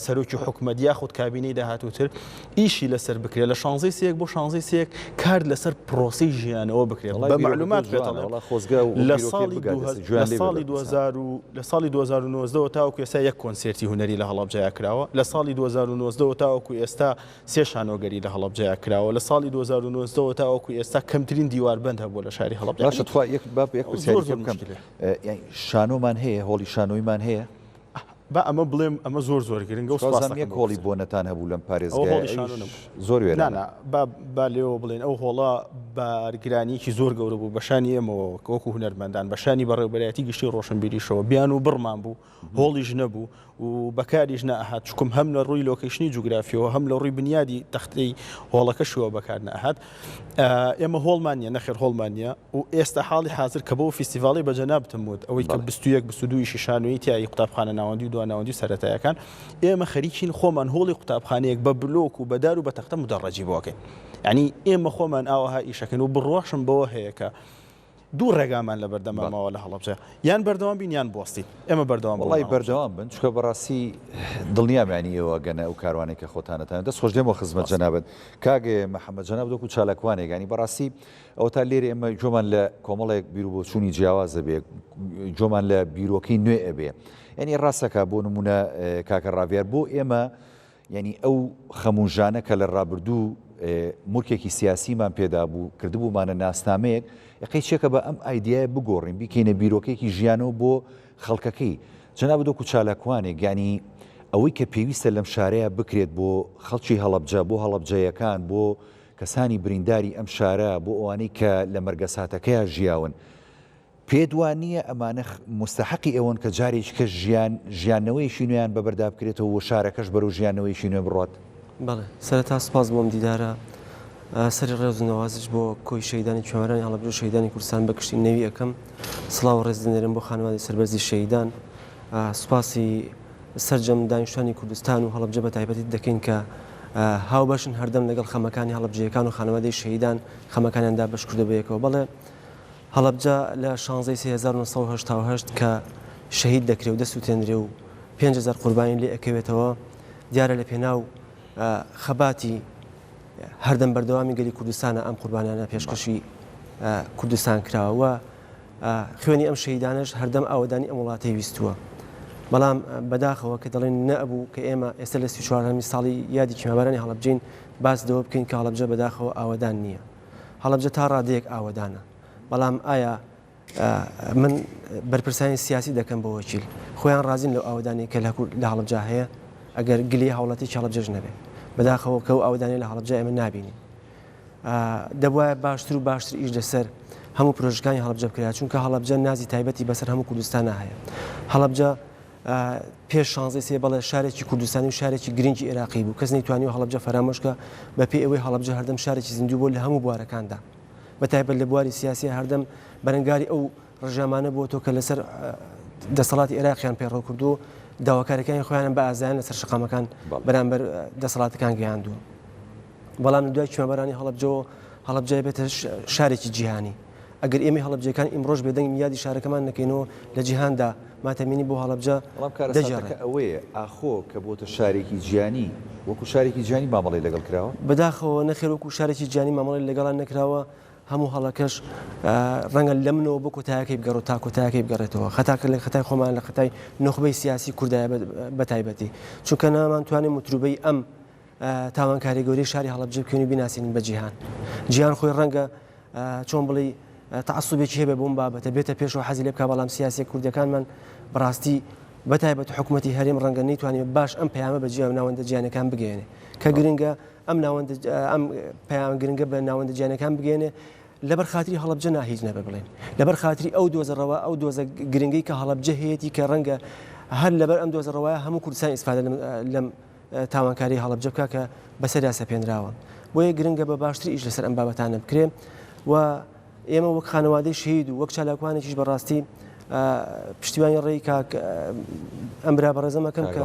سەرۆکی حکومەت یاخود کابینەی داهاتووتر ئیشی لەسەر بکرێت لە شانزەی سێیەک بۆ شانزەی سێیەک کار لەسەر پرۆسەی ژیانەوە بکرێت بە مەعلومات پێت ئەڵێم لە ساڵی لە ساڵی 2000 و لە ساڵی 2019 ەوە تاوەکو ئێستا یەک کۆنسێرتی هونەری لە هەڵەبجەیا کراوە لە ساڵی 2019 ەوە تاوەکو ئێستا سێ شانۆگەری لە هەڵەبجەیا کراوە لە ساڵی 2019 ەوە تاوەکو ئێستا کەمترین دیواربەند هەبووە لە شاری هەڵەبجە. باشە تخوا یەک با یەک پرسیاری تر بکەم شانۆمان هەیە هۆڵی شانۆیمان هەیە؟ با ئەمە بڵێم ئەمە زۆر زۆر گرنگە و سوپاس دەکەم یەک هۆڵی بۆنەتان هەبوو لەم پارێزگایە ئەویش زۆر وێرانە. نا نا با با لێوە بڵێن ئەو هۆڵە بارگرانییەکی زۆر گەورە بوو بە شانی ئێمەوە وەکو هونەرمەندان بە شانی بەڕێوەبەرایەتی گشتی ڕۆشنبیریشەوە بیان و بڕمان بوو هۆڵیش نەبوو و بەکاریش نەئەهات چکم هەم لە ڕووی location ی جوگرافیەوە هەم لە ڕووی بنیادی تەختەی هۆڵەکەشەوە بەکار نەئەهات ئێمە هۆڵمان نییە نەخێر هۆڵمان نییە و ئێستا حاڵی حازر کە بەو فیستیڤاڵی بە جەنابتم وت ئەوەی کە 21 22 ئیشی شانۆیی تیایی قوتابخانە ناوەندی و دواناوەندی و سەرەتایەکان ئێمە خەریکین خۆمان هۆڵی قوتابخانەیەک بە بلۆک و بە دار و بە تەختە مدەڕەجی بۆکەین یعنی ئێمە خۆمان ئاوەها ئیشەکەین و بڕواشم بەوە هەیە کە دوو ڕێگامان لە بەردەما ماوە لە هەڵەبجە یان بەردەوام بین یان بوەستین ئێمە بەردەوام وڵی بەردەوام بن چکە بەڕاستی دڵنیام ینی ئێوە گەنە ئەو کاروانێک کە خۆتانەتان دەست خۆش دێمەوە خزمەت جەنابت کاگێ محەممەد جەناب وەکو چالاکوانێک ینی بەڕاستی ئەوەتا لێرە ئێمە گوێمان لە کۆمەڵێک بیروبۆچوونی جیاواز ئەبێ، گوێمان لە بیرۆکەی نوێ ئەبێ. یانی ڕاستەکا بۆ نموونە کاکە ڕاڤیار بۆ ئێمە یانی ئەو خەم و ژانە کە لە ڕابردوو مورکێکی سیاسیمان پێدا بوو کردبوومانە ناسنامەیەک ئەقەی چێکە بە ئەم ئایدیایە بگۆڕین بیکەینە بیرۆکەیەکی ژیانەوە بۆ خەڵکەکەی جەنابت وەکو چالاکوانێک یانی ئەوەی کە پێویستە لەم شارەیە بکرێت بۆ خەڵکی هەڵەبجە بۆ هەڵەبجەیەکان بۆ کەسانی برینداری ئەم شارە، بۆ ئەوانەی کە لە مەرگەساتەکەیا ژیاون، پێت وا نییە ئەمانە موستەحەقی ئەوەن کە جارێکی کەش ژیان، ژیاننەوەیەکی نوێیان بەبەردا بکرێتەوە و شارەکەش بەرەو ژیاننەوەیەکی نوێ بڕوات؟ بەڵێ، سەرەتا سوپاس بۆ ئەم دیدارە، سەری ڕێز و نەوازش بۆ کۆی شەهیدانی کوێوارانی هەڵەبجە و شەهیدانی کوردستان بە گشتی نەوی ئەکەم، سڵاو و ڕێز دەنێرم بۆ خانەوادەی سەربەرزی شەهیدان، سوپاسی سەرجەم دانیشتوانی کوردستان و هەڵەبجە بە تایبەتی دەکەین کە هاوبەشن هەردەم لەگەڵ خەمەکانی هەڵەبجەیەکان و خانەوادەی شەهیدان خەمەکانیان دابەش کردو بەیەکەوە. بەڵێ هەڵەبجە لە 16 سێ 1988 کە شەهید دەکرێ و دەسووتێنرێ و 5000 قوربانی لێ ئەکەوێتەوە دیارە لە پێناو خەباتی هەردەم بەردەوامی گەلی کوردستانە ئەم قوربانیانە پێشکەشی کوردستان کراوە و خوێنی ئەم شەهیدانەش هەردەم ئاوەدانی ئەم وڵاتەی ویستووە. بەڵام بەداخەوە کە دەڵێن نەئەبوو کە ئێمە ئێستا لە 34 ساڵی یادی کیمیابارانی هەڵەبجەین باس لەوە بکەین کە هەڵەبجە بەداخەوە ئاوەدان نییە. هەڵەبجە تا ڕادەیەک ئاوەدانە. بەڵام ئایا من بەرپرسانی سیاسی دەکەم بۆ وەکیل خۆیان ڕازین لەو ئاوەدانی کە لە هەڵەبجە هەیە ئەگەر گلی هاوڵاتی هەڵەبجەش نەبێ بەداخەوە کە ئەو ئاوەدانی لە هەڵەبجە ئێمە نابینین. دەبوایە باشتر و باشتر ئیش لەسەر هەموو پرۆژەکانی هەڵەبجە بکرایە، چونکە هەڵەبجە نازی تایبەتی بەسەر هەموو کوردستانا هەیە. هەڵەبجە پێش شانزەی سێ بەڵێ شارێکی کوردستانی و شارێکی گرنگی ئێراقی بوو، کەس نەیتوانیوە هەڵەبجە فەرامۆش بکا، بەپێی ئەوەی هەڵەبجە هەردەم شارێکی زیندوو بووە لە هەموو بوارەکاندا، بەتایبەت لە بواری سیاسی هەردەم بەرەنگاری ئەو ڕژێمانە بووەتەوە کە لەسەر دەسەڵاتی ئێراقیان پەیڕەو کردووە و داواکاریەکانی خۆیانیان بە ئازایانە لەسەر شەقامەکان بەرامبەر دەسەڵاتەکان گەیاندووە. بەڵام لە دوای کیمیابارانی هەڵەبجەوە هەڵەبجە بێتە شارێکی جیهانی. ئەگەر ئێمەی هەڵەبجەکان ئیمڕۆژ بێدەنگ یادی شارەکەمان نەکەینەوە لە جیهاندا ماتەمینی بۆ هەڵەبجە بەڵام کارەساتەکە ئەوەیە ئاخۆ کە بۆتە شارێکی جیهانی وەکو شارێکی جیهانی مامەڵەی لەگەڵ کراوە؟ بەداخەوە نەخێر وەکو شارێکی جیهانی مامەڵەی لەگەڵا نەکراوە، هەموو هەڵەکەش ڕەنگە لە منەوە بۆ کۆتایەکەی بگەڕێت تا کۆتایەکەی بگەڕێتەوە خەتاکە لە خەتای خۆمان لە خەتای نوخبەی سیاسی کوردایە بە تایبەتی چونکە نامانتوانێت متروبەی ئەم تاوانکاری گەورەی شاری هەڵەبجە بکەین و بیناسێنین بە جیهان. جیهان خۆی ڕەنگە چۆن بڵێی تەعەسوبێکی هەبێ بۆم بابەتە بێتە پێشەوە حەزی لێ بکا بەڵام سیاسیە کوردەکانمان بەڕاستی بەتایبەت حکوومەتی هەرێم ڕەنگە نەیتوانێت باش ئەم پەیامە بە جیا ناوەندە جیانەکان بگەێنێ کە گرنگە ئەم ناوەندە ئەم پەیام گرنگە بە ناوەندە جیانەکان بگەێنێ لەبەر خاتری هەڵەبجە نا هیچ نەبێ بڵێن لەبەر خاتری ئەو دۆزە ڕەوا ئەو دۆزە گرنگەی کە هەڵەبجە هەیەتی کە ڕەنگە هەر لەبەر ئەم دۆزە ڕەوایە هەموو کوردستان ئیسفادە لەم تاوانکاری هەڵەبجە بکا کە بەسەریا سەپێنراوە. بۆیە گرنگە بە باشتر ئیش لەسەر ئەم بابەتانە بکرێ و ئێمە وەک خانەوادەی شەهید و وەک چالاکوانێکیش بەڕاستی پشتیوانی ڕێی کاک ئەم برا بەڕێزەم ئەکەم کە.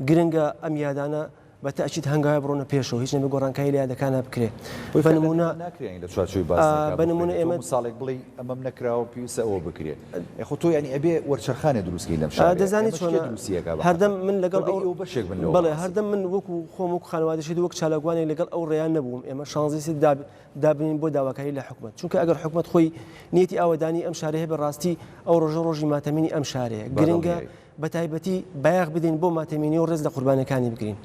گرنگە ئەم یادانە بە تەئکید هەنگاوێ بڕۆنە پێشەوە هیچ نەبێ گۆڕانکاری لە یادەکانا بکرێ بۆی بە نموونە ناکرێ لە چوارچێوەی بازنەکە بە نموونە بخوێنێ تۆ ئێمە ساڵێک بڵێی ئەمەم نەکراوە پێویستە ئەوە بکرێ ئێ خۆ تۆ یانی ئەبێ وەرچەرخانێ دروست کەی لەم شارەیە دەزانی ئێمەش کێ چۆنە دروستی ئەکا بە هەردەم حەقە من لەگەڵ تۆ ئەو دەی ئێوە بەشێک بن لەوە بەڵێ بەڕاستی. هەردەم من وەکو خۆم وەکو خانەوادەی شەهید وەک چالاکوانێک لەگەڵ ئەو ڕێیان نەبووم ئێمە شانزەی سێ داب دابنین بۆ داواکاری لە حکومەت چونکە ئەگەر حکومەت خۆی نیەتی ئاوەدانی ئەم شارەیە هەبێ ڕاستی ئەو ڕۆژە ڕۆژی ماتەمینی ئەم شارەیە بە گرنگە دڵنیایی. بە تایبەتی بایەخ بدەین بۆ ماتەمینی و ڕێز لە قوربانیەکانی بگرین.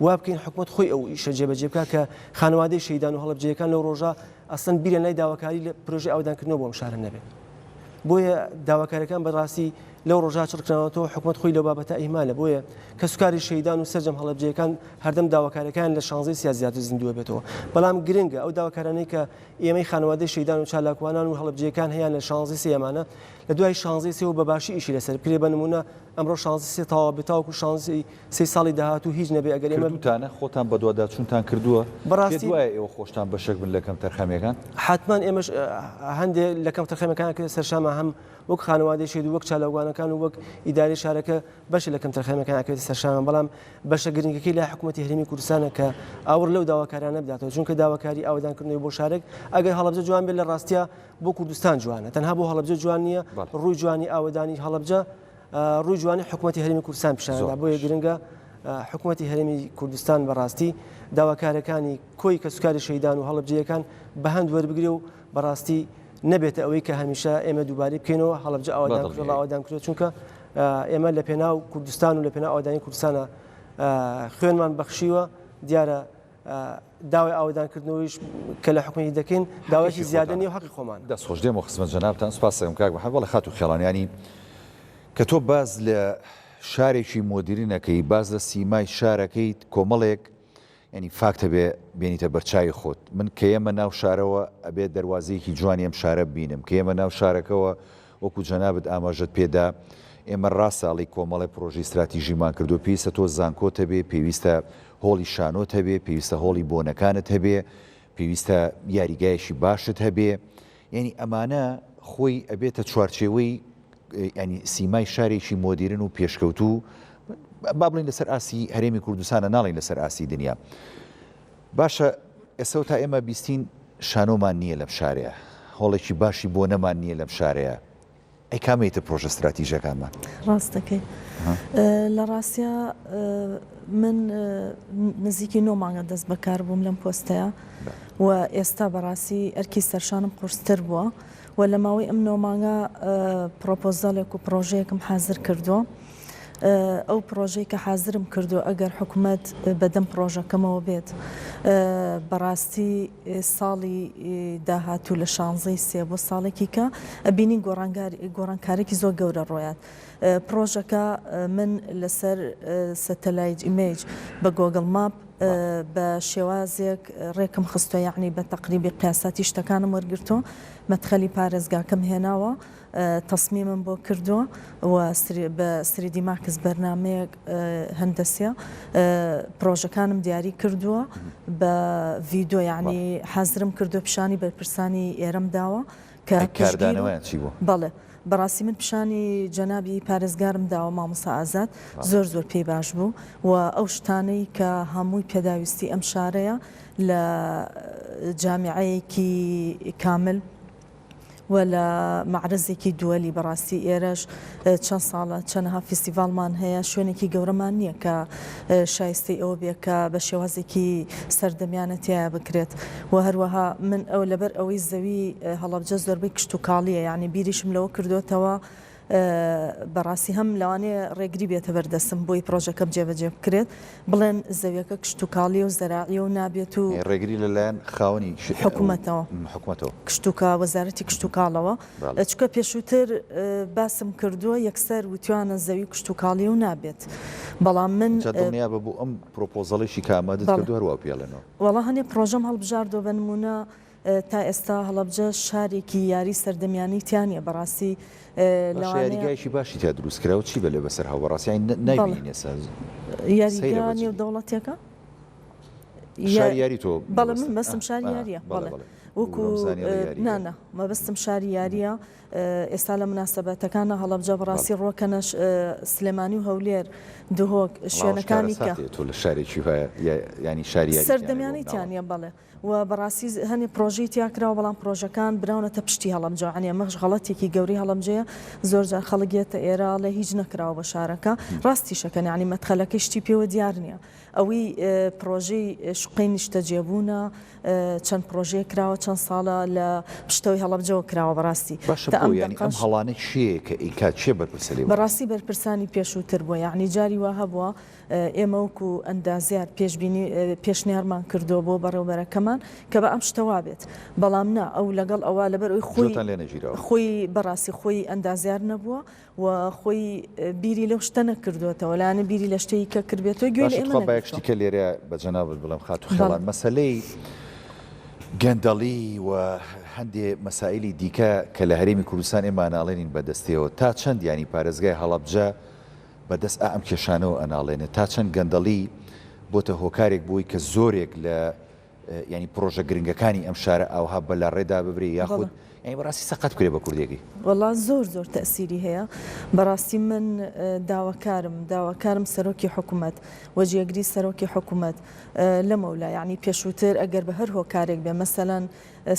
وا بکەین حکومەت خۆی ئەو ئیشە جێبەجێ بکات کە خانەوادەی شەهیدان و هەڵەبجەیەکان لەو ڕۆژە ئەسڵەن بیریان لای داواکاری لە پرۆژەی ئاوەدانکردنەوە بۆ ئەم شارە نەبێت. بۆیە داواکاریەکان بەڕاستی لەو ڕۆژە چڕکراونەتەوە حکومەت خۆی لەو بابەتە ئیهمالە بۆیە کەسوکاری شەهیدان و سەرجەم هەڵەبجەیەکان هەردەم داواکاریەکان لە شانزەی سیا زیاتر زیندووە بێتەوە بەڵام گرنگە ئەو داواکارانەی کە ئێمەی خانەوادەی شەهیدان و چالاکوانان و هەڵەبجەیەکان هەیان لە شانزەی سێیەمانە لە دوای شانزەی سێوە بە باشی ئیشی لەسەر بکرێ بە نموونە ئەمڕۆ شانزەی سێ تەواو بێ تاوەکو شانزەی سێی ساڵی داهاتوو هیچ نەبێ ئەگەر ئێمە کردووتانە خۆتان بەدواداچوونتان کردووە؟ پێت بەڕاستی وایە ئێوە خۆشتان بەشێک بن لە کەمتەرخەمیەکان؟ حەتمەن ئێمەش هەندێ لە کەمتەرخەمیەکان کە سەرشانمان هەم وەک خانەوادەی شەهید و وەک چالاکوانەکان و وەک ئیدارەی شارەکە بەشێ لە کەمتەرخەمیەکان ئەکەوێتە سەرشانمان بەڵام بەشە گرنگەکەی لای حکوومەتی هەرێمی کوردستانە کە ئاوڕ لەو داواکاریانە بداتەوە چونکە داواکاری ئاوەدانکردنەوەی بۆ شارێک ئەگەر هەڵەبجە جوان بێت لە ڕاستیا بۆ کوردستان جوانە تەنها بۆ هەڵەبجە جوان نییە ڕووی جوانی ئاوەدانی هەڵەبجە ڕووی جوانی حکوومەتی هەرێمی کوردستان پیشاندا بۆیە گرنگە حکوومەتی هەرێمی کوردستان بەڕاستی داواکارەکانی کۆی کەسوکاری شەیدان و هەڵەبجەیەکان بە هەند وەربگرێ و بەڕاستی نەبێتە ئەوەی کە هەمیشە ئێمە دووبارەی بکەینەوە هەڵەبجە ئاوادان کرد ئاوادان کرد چونکە ئێمە لە پێناو کوردستان و لە پێناو ئاوادانی کوردستانە خوێنمان بەخشیوە دیارە داوای ئاوەدانکردنەوەیش کە لە حکومەتی دەکەین داوایەکی زیادە نیە و حەقی خۆمانە. دەست خۆش دێمەوە خزمەت جەنابتان سوپاس دەکەم کاک محمد بەڵێ خاتوو خێڵان یانی کە تۆ باس لە شارێکی مۆدیرن ئەکەی باس لە سیمای شارەکەیت کۆمەڵێک یانی فاکت هەبێ بێنیتە بەرچاوی خۆت من کە یەمە ناو شارەوە ئەبێ دەروازەیەکی جوانی ئەم شارە ببینم کە یەمە ناو شارەکەوە وەکو جەنابت ئاماژەت پێدا ئێمە ڕاستە ئەڵێی کۆمەڵێ پرۆژەی ستراتیژیمان کردووە پێویستە تۆ زانکۆت هەبێ پێویستە هۆڵی شانۆت هەبێ پێویستە هۆڵی بۆنەکانت هەبێ پێویستە یاریگایەکی باشت هەبێ یعنی ئەمانە خۆی ئەبێتە چوارچێوەی ینی سیمای شارێکی مۆدیرن و پێشکەوتوو با بڵین لەسەر ئاسی هەرێمی کوردستانە ناڵین لەسەر ئاسی دنیا باشە ئێستا تا ئێمە بیستین شانۆمان نییە لەم شارەیە هۆڵێکی باشی بۆنەمان نییە لەم شارەیە ئەی کامەی تر پرۆژە ستراتیژەکانمان؟ ڕاست دەکەی. لە ڕاستیا من نزیکی نۆ مانگە دەست بەکار بووم لەم پۆستەیە و ئێستا بەڕاستی ئەرکی سەرشانم قورستر بووە و لە ماوەی ئەم نۆ مانگە پرۆپۆزالێک و پرۆژەیەکم حازر کردووە. ئەو پرۆژەی کە حازرم کردو ئەگەر حکومەت بەدەم پرۆژەکەمەوە بێت بەڕاستی ساڵی داهاتوو لە شانزەی سێ بۆ ساڵێکی کە ئەبینین گۆڕانکارێکی زۆر گەورە ڕۆیات پرۆژەکە من لەسەر satellite image بە Google Map بە شێوازێک ڕێکم خستوە یەعنی بە تەقریبی قیاساتی شتەکانم وەرگرتووە مەدخەلی پارێزگاکەم هێناوە تەسمیمم بۆ کردووە و بە 3D Max بەرنامەیەک هەندەسیە پرۆژەکانم دیاری کردووە بە ڤیدۆ یعنی حازرم کردو پیشانی بەرپرسانی ئێرەم داوە کە کاردانەوەیان چی بوو؟ بەڵێ بەڕاستی من پیشانی جەنابی پارێزگارم داوە مامۆستا ئازاد زۆر زۆر پێی باش بوو و ئەو شتانەی کە هەمووی پێداویستی ئەم شارەیە لە جامیعەیەکی کامل و لە مەعرەزێکی دووەلی بەڕاستی ئێرەش چەند ساڵە چەنەها فیستیڤاڵمان هەیە شوێنێکی گەورەمان نییە کە شایستەی ئەوە بێ کە بە شێوازێکی سەردەمیانە تیایا بکرێت و هەروەها من ئەو لەبەر ئەوەی زەوی هەڵەبجە زۆربەی کشتوکاڵیە یعنی بیریشم لەوە کردوێتەوە بەڕاستی هەم لەوانەیە ڕێگری بێتە بەردەستم بۆی پرۆژەکەم جێبەجێ بکرێت بڵێن زەویەکە کشتوکاڵیە و زەراعیە و نابێت و ڕێگری لەلایەن خاوەنی حکومەتەوە حکومەتەوە کشتوکا وەزارەتی کشتوکاڵەوە چونکە پێشووتر باسم کردووە یەکسەر وتویانە زەوی کشتوکاڵیە و نابێت بەڵام من جا دڵنیابە بۆ ئەم پرۆپۆزەڵیشی کە ئامادەت کردووە هەروا پێڵێنەوە. وەڵا هەنێ پرۆژەم هەڵبژاردووە بە نموونە تا ئێستا هەڵەبجە شارێکی یاری سەردەمیانەی تیا نیە بەڕاستی باشە لەوانەیە یاریگایەکی باشی تیا دروست کراوە چی بەلێ بەسەر هاو بەڕاستی یانی بەڵێ نایبینین ئێستا سەیرە یاریگا بە جدی. نێودەوڵەتیەکە شاری یاری تۆ بەڵێ من مەبەستە مەبەستم ئا شاری ئا یاریە بەڵێ بەڵێ بەڵێ. وەکو نا نا مەبەستم شاری یارییە ئێستا لە مناسەبەتەکانە هەڵەبجە بەڕاستی ڕۆکەنە سلێمانی و هەولێر دهۆک شوێنەکانی کە تۆ لە شارێکی ینی شاری سەردەمیانی تیانە بەڵێ و بەڕاستی هەنێ پرۆژەی تیا کراوە بەڵام پرۆژەکان براونەتە پشتی هەڵەبجە یانی ئەمەش غەڵەتێکی گەورەی هەڵەبجەیە زۆر جار خەڵک یەتە ئێرە ئەڵێ هیچ نەکراوە بە شارەکە ڕاستیشەکەن یانی مەدخەلەکەی شتی پێوە دیار نییە ئەوەی پرۆژەی شوقەی نیشتەجێبوونە چەند پرۆژەیە کراوە چەند ساڵە لە پشتەوەی هەڵەبجەوە کراوە بەڕاستی باشە بۆ یانی ئەم هەڵانە کێیە کە ئەیکات کێ بەرپرسە لێ بەڕاستی بەرپرسانی پێشووتر بووە یانی جاری وا هەبووە ئێمە وەکو ئەندازیار پێشبینی پێشنیارمان کردووە بۆ بەڕێوبەرەکەمان کە بە ئەم شتە وابێت بەڵام نا ئەو لەگەڵ ئەوە لەبەر ئەوی خۆی جۆتان لێ نەگیراوە. خۆی بەڕاستی خۆی ئەندازیار نەبووە و خۆی بیری لەو شتە نەکردووەتەوە لایەنە بیری لە شتێکی کە کردبێتەوە گوێی لە باشە ئێمە تخوا با یەک نەگرتووە. شتی کە لێرە بە جەنابت بڵێم خاتوو بەڵێ. خێڵان مەسەلەی گەندەڵی و هەندێ مەسائیلی دیکە کە لە هەرێمی کوردستان ئێمە ئەناڵێنین بە دەستیەوە تا چەند یانی پارێزگای هەڵەبجە بە دەست ئا ئەم کێشانەوە ئەناڵێنێ تا چەند گەندەڵی بۆتە هۆکارێک بۆی کە زۆرێک لە یانی پرۆژە گرنگەکانی ئەم شارە ئاوها بە لاڕێدا ببرێ یاخود یانی بەڕاستی سەقەت بکرێ بە کوردیەکەی. وەڵا زۆر زۆر تەئسیری هەیە بەڕاستی من داواکارم داواکارم سەرۆکی حکومەت و جێگری سەرۆکی حکومەت لەمەولا یانی پێشووتر ئەگەر بە هەر هۆکارێک بێ مەسەلەن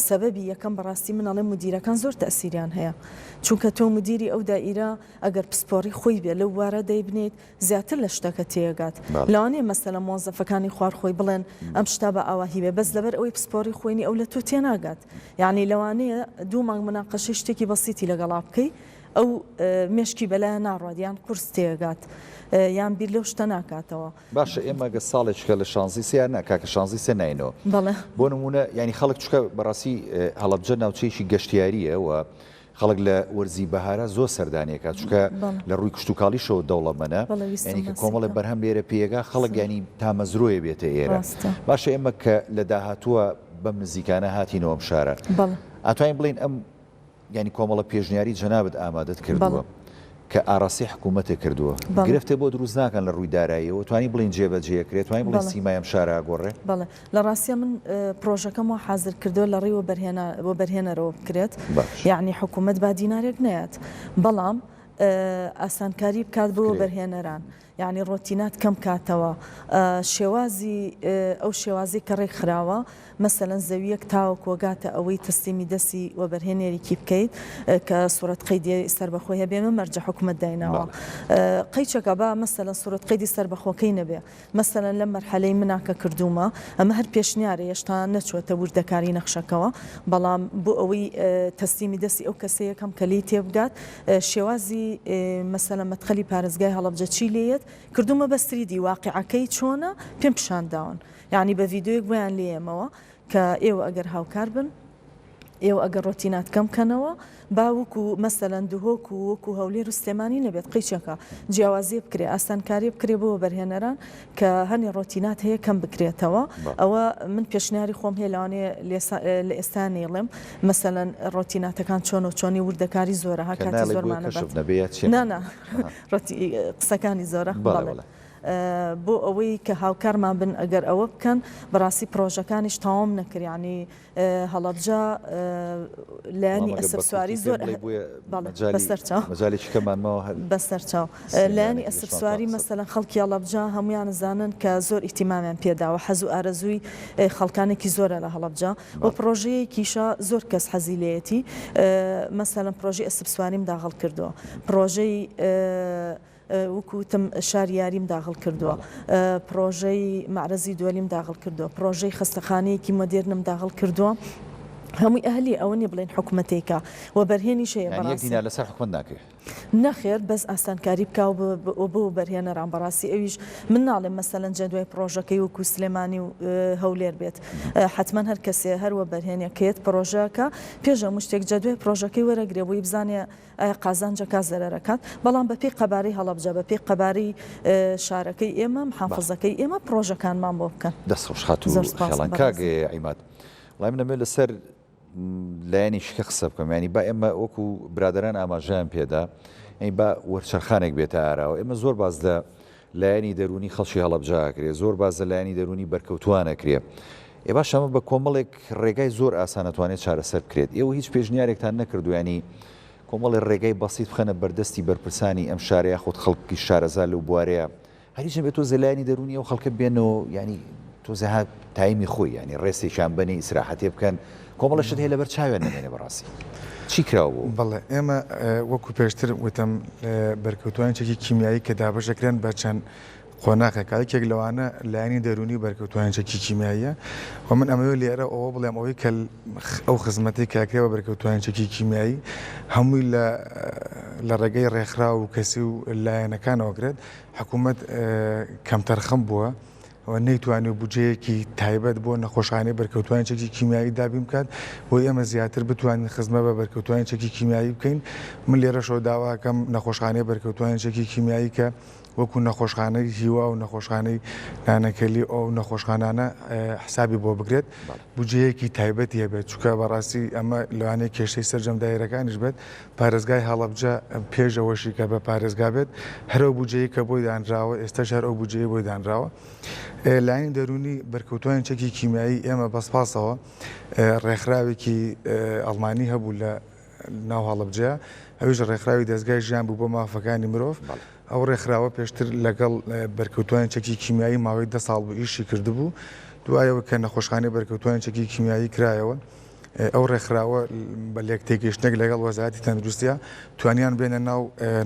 سەبەبی یەکەم بەڕاستی من ئەڵێم مدیرەکان زۆر تەئسیریان هەیە چونکە تۆ مدیری ئەو دائیرە ئەگەر پسپۆڕی خۆی بێ لەو بوارە دەیبنێیت زیاتر لە شتەکە تێگات لەوانەیە مەسەلەن مۆزەفەکانی خوار خۆی بڵێن ئەم شتە بە ئاواهی بێ بەس لەبەر ئەوەی پسپۆڕی خۆی نی ئەو لە تۆ تێناگات یانی لەوانەیە دوو مانگ مناقەشەی شتێکی بەسیتی لەگەڵا بکەی ئەو مێشکی بەلایە ناڕوات یان قورس تێگات یان بیر لەو شتە ناکاتەوە. باشە ئێمە گە ساڵێک چکە لە شانزی سێ نا کاکە شانزی سێ ناینەوە بەڵێ. بۆ نمونە یانی خەڵک چکە بەڕاستی هەڵەبجە ناوچەیەکی گەشتیاریە و خەڵک لە وەرزی بەهارا زۆر سەردانی ئەکات چونکە لە ڕووی کشتوکاڵیشەوە دەوڵەمەنە یانی کە کۆمەڵێ بەرهەم لێرە پێگا خەڵک یانی تامەزرۆیە بێتە ئێرە باشە ئێمە کە لە داهاتووە بەم نزیکانە هاتینەوە ئەم شارە ئەتوانین بڵێین ئەم یانی کۆمەڵە پێشنیاری جەنابت ئامادەت کردووە کە ئاراستەی حکوومەتێ کردووە گرفتێ بۆ دروست ناکەن لە ڕووی داراییەوە توانی بڵێین جێبەجێ کرێ توانین بڵێین سیمای ئەم شارە ئەگۆڕێ؟ بەڵێ لە ڕاستیا من پڕۆژەکەم وا حازر کردووە لە ڕێی وەبەرهێنەرەوە بکرێت یەعنی حکوومەت با دینارێک نەیات بەڵام ئاسانکاری بکات بۆ وەبەرهێنەران یەعنی ڕۆتینات کەم کاتەوە شێوازی ئەو شێوازی کە ڕێک خراوە مەسەلەن زەویەک تاوەکو گاتە ئەوەی تەسلیمی دەستی وەبەرهێنێریکی بکەیت کە سوڕەت قەیدی سەربەخۆی هەبێ مە مەرجە حکومەت دایناوە قەیچەکە با مەسەلەن سوڕەت قەیدی سەربەخۆکەی نەبێ مەسەلەن لەم مەرحەلەی منا کە کردوومە، ئەمە هەر پێشنیارە هێشتا نەچووەتە وردەکاری نەخشەکەوە، بەڵام بۆ ئەوەی تەسلیمی دەستی ئەو کەسەیە کەم کە لێی تێبگات شێوازی مەسەلەن مەدخەلی پارێزگای هەڵەبجە چی لێیەت کردوومە بە سریدی واقیعەکەی چۆنە پێم پیشان داون یانی بە ڤیدیۆیەک بۆیان لێیەمەوە کە ئێوە ئەگەر هاوکار بن ئێوە ئەگەر ڕۆتینات کەم کەنەوە با وەکو مەسەلەن دهۆک و وەکو هەولێر و سلێمانی نەبێت قیچەکە جیاوازیە بکرێ ئاسانکاریە بکرێ بۆ وەبەرهێنەران کە هەنێ ڕۆتینات هەیە کەم بکرێتەوە ئەوە من پێشنیاری خۆم هەیە لەوانەیە لە ئێستا نەیڵێم مەسەلەن ڕۆتیناتەکان چۆن و چۆنی وردەکاری زۆرە ها کاتی زۆرمانە نا نا قسەکانی زۆرە بەڵێ بۆ ئەوەی کە هاوکارمان بن ئەگەر ئەوە بکەن بەڕاستی پرۆژەکانیش تەواوم نەکرد یانی هەڵەبجە لایەنی ئەسپ سواری زۆر بەسەرچاو لایەنی ئەسپ سواری مەسەلەن خەڵکی هەڵەبجە هەمویان زانن کە زۆر ئیتیمامیان پێداوە حەز و ئارەزووی خەڵکانێکی زۆرە لە هەڵەبجە و پرۆژەیەکیشە زۆر کەس حەزی لێیەتی مەسەلەن پرۆژەی ئەسپ سواریم داغڵ کردووە پرۆژەی وەکو وتم شاری یاریم داغڵ کردووە، پڕۆژەی مەعرەزی دوەلیم داغڵ کردووە، پڕۆژەی خەستەخانەیەکی مۆدێرنم داغڵ کردووە، هەمووی ئەهلیە ئەوە نیە بڵێین حکومەتێکە، وەبەرهێنیش هەیە یانی یەک دینار لەسەر حکومەت ناکەوێ؟ نەخێر بەس ئاسانکاری بکا و بۆ وەبەرهێنەران بەڕاستی ئەویش من ناڵێم مەسەلەن جەدوای پڕۆژەکەی وەکو سلێمانی و هەولێر بێت حەتمەن هەر کەسێ هەر وەبەرهێنێکێت پڕۆژەکە پێش هەموو شتێک جەدوای پڕۆژەکەی وەرەگرێ بۆی بزانێ ئایا قازانج ئەکات زەرەر ئەکات بەڵام بەپێی قەبارەی هەڵەبجە بەپێی قەبارەی شارەکەی ئێمە محافزەکەی ئێمە پڕۆژەکانمان بۆ بکەن. دەست خۆش خاتوو زۆر سپاس خێڵان کاک بەڕێزم. عیماد وەڵای من ئەمەوێت لەسەر لایەنێکی کە قسە بکەم یانی با ئێمە وەکو برادەران ئاماژەیان پێدا یانی با وەرچەرخانێک بێتە ئاراوە ئێمە زۆر باس لە لایەنی دەروونی خەڵکی هەڵەبجە ئەکرێ زۆر باس لە لایەنی دەروونی بەرکەوتووان ئەکرێ. ئێ باشە ئەمە بە کۆمەڵێک ڕێگای زۆر ئاسان ئەتوانێت چارەسەر بکرێت ئێوە هیچ پێشنیارێکتان نەکردووە یانی کۆمەڵێ ڕێگای بەسیت بخەنە بەردەستی بەرپرسانی ئەم شارە یاخود خەڵکی شارەزا لەو بوارەیە هەریش نەبێت تۆزێ لایەنی دەروونی ئەو خەڵکە بێنەوە یانی تۆزێ ها تایمی خۆی یانی ڕێسێکیان بەنێ ئیسراحەتێ بکەن کۆمەڵە شت هەیە لەبەر چاویان نەمێنێ بەڕاستی چی کراوە بۆ؟ بەڵێ ئێمە وەکو پێشتر وتم بەرکەوتوانی چەکی کیمیایی کە دابەش دەکرێن بە چەند قۆناغێکە یەکێک لەوانە لایەنی دەروونی بەرکەوتوانی چەکی کیمیاییە و من ئەمەوێت لێرە ئەوە بڵێم ئەوەی کە ئەو خزمەتەی کە ئەکرێ بە بەرکەوتوانی چەکی کیمیایی هەمووی لە لە ڕێگەی ڕێکخراو و کەسی و لایەنەکانەوە کرێت حکوومەت کەمتەرخەم بووە و نەیتوانی بودجەیەکی تایبەت بۆ نەخۆشخانەی بەرکەوتوانی چەکی کیمیایی دابین بکات بۆی ئێمە زیاتر بتوانین خزمە بە بەرکەوتوانی چەکی کیمیایی بکەین من لێرەشەوە داواکەم نەخۆشخانەی بەرکەوتوانی چەکی کیمیایی کە وەکو نەخۆشخانەی هیوا و نەخۆشخانەی نانەکەلی ئەو نەخۆشخانانە حسابی بۆ بکرێت بودجەیەکی تایبەتی هەبێت چونکە بەڕاستی ئەمە لەوانەیە کێشەی سەرجەم دایرەکانیش بێت پارێزگای هەڵەبجە پێش ئەوەشی کە بە پارێزگا بێت هەر ئەو بودجەیە کە بۆی دانراوە ئێستاش هەر ئەو بودجەیە بۆی دانراوە لایەنی دەروونی بەرکەوتوانی چەکی کیمیایی ئێمە بە سپاسەوە ڕێکخراوێکی ئەڵمانی هەبوو لە ناو هەڵەبجە ئەویش ڕێکخراوی دەزگای ژیان بوو بۆ مافەکانی مرۆڤ ئەو ڕێکخراوە پێشتر لەگەڵ بەرکەوتوانی چەکی کیمیایی ماوەی دە ساڵ بوو ئیشی کردبوو دوایەوە کە نەخۆشخانەی بەرکەوتوانی چەکی کیمیایی کرایەوە ئەو ڕێکخراوە بە لێکتێگەیشتنێک لەگەڵ وەزارەتی تەندروستیا توانیان بێنە ناو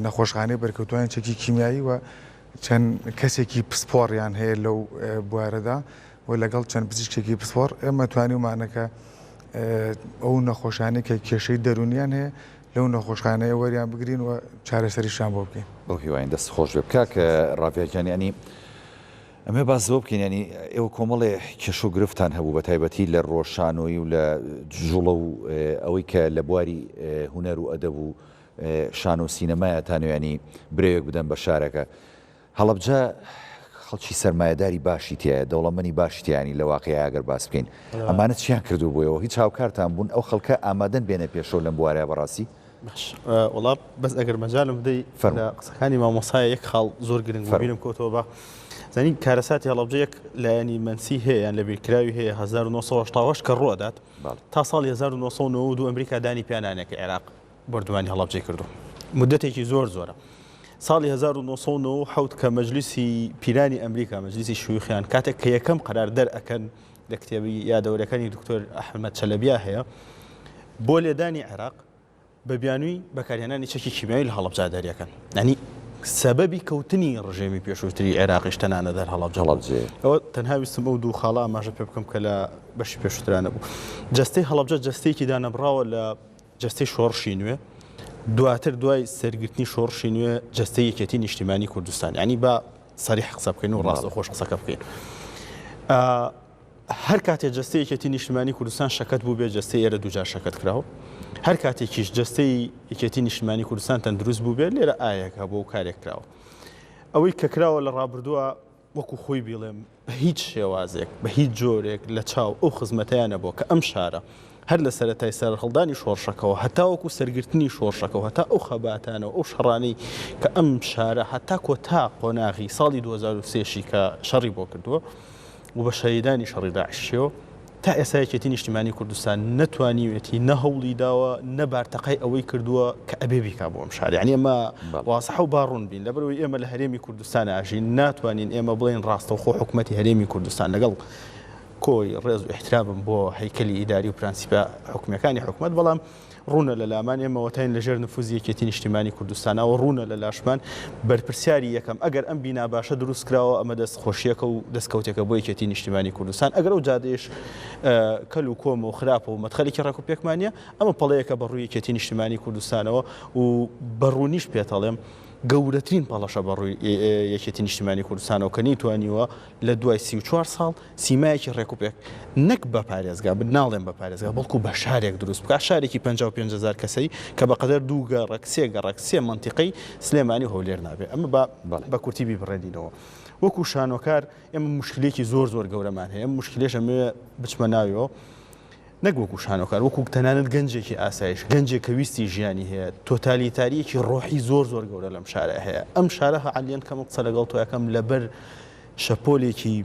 نەخۆشخانەی بەرکەوتوانی چەکی کیمیایی و چەند کەسێکی پسپۆڕیان هەیە لەو بوارەدا و لەگەڵ چەند پزیشکێکی پسپۆڕ ئێمە توانیومانە کە ئەو نەخۆشانەی کە کێشەی دەروونیان هەیە لەو نەخۆشخانەیە وەریان بگرین و چارەسەریشیان بۆ بکەین. بەو هیواین دەست خۆش بێت کاک ڕاڤیا گیان یانی ئەمێ باس لەوە بکەین یانی ئێوە کۆمەڵێ کێشە و گرفتان هەبوو بە تایبەتی لە ڕۆشانۆیی و لە جوڵە و ئەوەی کە لە بواری هونەر و ئەدەب و شانۆ و سینەمایە تانویانی برەوێک بدەن بە شارەکە هەڵەبجە خەڵکی سەرمایەداری باشی تیایە، دەوڵەمەنی باشی تیایە یانی لە واقیعا گەر باس بکەین. ئەمانە چیان کردووە بۆ ئێوە؟ هیچ هاوکارتان بوون؟ ئەو خەڵکە ئامادەن بێنە پێشەوە لەم بوارەیا بەڕاستی؟ باش وەڵا بەس ئەگەر مەجالم بدەی لە قسەکانی مامۆستایە یەک خاڵ زۆر گرنگ بوو بیرم کەوتەوە بە زانی کارەساتی هەڵەبجە یەک لایەنی مەنسی هەیە یان لەبیرکراوی هەیە 1970 کە ڕووەدات تا ساڵی 1992 ئەمریکا دانی پیانانێک کە عێراق بۆردومانی هەڵەبجەی کردو مدەتێکی زۆر زۆرە ساڵی 1997 کە مەجلیسی پیرانی ئەمریکا مەجلیسی شویخیان کاتێک کە یەکەم قەرار دەر ئەکەن لە کتێبی یادەوەرەکانی دکتۆر ئەحمەد چەلەبیا هەیە بۆ لێدانی عێراق بە بیانووی بەکارهێنانی چەکی کیمیایی لە هەڵەبجە دەریەکەن ینی سەبەبی کەوتنی ڕژێمی پێشووتری عێراقیش تەنانە دەر هەڵەبجە هەڵەبجەیە. ئەوە تەنها ویستم ئەو دوو خاڵە ئاماژە پێ بکەم کە لە بەشی پێشووترانە بوو جەستەی هەڵەبجە جەستەیەکی دانەبڕاوە لە جەستەی شۆڕشی نوێ، دواتر دوای سەرگرتنی شۆڕشی نوێ جەستەی یەکێتی نیشتیمانی کوردستان یانی با سەریح قسە بکەین و ڕاستەوخۆش قسەکە بکەین هەر کاتێ جەستەی یەکێتی نیشتمانی کوردستان شەکەت بوو بێ جەستەی ئێرە دووجار شەکەت کراوە هەر کاتێکیش جەستەی یەکێتی نیشتمانی کوردستان تەندروست بوو بێت لێرە ئایەک هەبوو و کارێک کراوە ئەوەی کە کراوە لە ڕابردووە وەکو خۆی بیڵێم بە هیچ شێوازێک، بە هیچ جۆرێک لە چاو ئەو خزمەتەیان نەبووە کە ئەم شارە هەر لە سەرەتای سەرهەڵدانی شۆڕشەکەوە هەتاوەکو سەرگرتنی شۆڕشەکە و هەتا ئەو خەباتانە و ئەو شەڕانەی کە ئەم شارە هەتا کۆتا قۆناغی ساڵی 2003 شی کە شەڕی بۆ کردووە و بە شەهیدانی شەڕی داعشیەوە تا ئێستا یەکێتی نیشتیمانی کوردستان نەتوانیوێتی نە هەوڵی داوە نە بارتەقای ئەوەی کردووە کە ئەبێ بیکا بۆ ئەم شارە یانی ئەمە وازحە و با ڕوون بین لەبەرئەوەی ئێمە لە هەرێمی کوردستان ئاژین ناتوانین ئێمە بڵێین ڕاستەوخۆ حکومەتی هەرێمی کوردستان لەگەڵ کۆی ڕێز و ئیحترامم بۆ هەیکەلی ئیداری و پرەنسیپە حکومیەکانی حکومەت بەڵام ڕوونە لە لامان ئێمە وەتاین لە ژێر نفوزی یەکێتی نیشتیمانی کوردستانەوە ڕوونە لە لاشمان بەرپرسیاری یەکەم ئەگەر ئەم بینا باشە دروست کراوە ئەمە دەست خۆشیەکە و دەستکەوتێکە بۆ یەکێتی نیشتیمانی کوردستان ئەگەر ئەو جادەیش کەل و کۆمە و خراپە و مەدخەلێکی ڕێک و پێکمانە ئەمە پەڵەیەکە بە ڕووی یەکێتی نیشتیمانی کوردستانەوە و بە ڕوونیش پێتەڵێم گەورەترین پەڵەشە بە ڕووی یەکێتی نیشتیمانی کوردستانەوە کە نەیتوانیوە لە دوای 34 ساڵ سیمایەکی ڕێکوپێک نەک بە پارێزگا، من ناڵێم بە پارێزگا، بەڵکو بە شارێک دروست بکات، شارێکی 55 هەزار کەسەی کە بە قەدەر دوو گەڕەک، سێ گەڕەک، سێ مەنتیقەی سلێمانی و هەولێر نابێ. ئەمە با بە کورتی بیبڕێنینەوە. وەکو شانۆکار ئێمە موشکیلەیەکی زۆر زۆر گەورەمان هەیە، ئەم موشکیلەش ئەمەوێ بچمە ناویەوە. نەک وەکو شانۆکار، وەکو تەنانەت گەنجێکی ئاسایش، گەنجێک کە ویستی ژیانی هەیە، تۆتالیتارییەکی ڕۆحی زۆر زۆر گەورە لەم شارە هەیە. ئەم شارە عەلیەن کەم قسە لەگەڵ تۆ ئەکەم لەبەر شەپۆلێکی.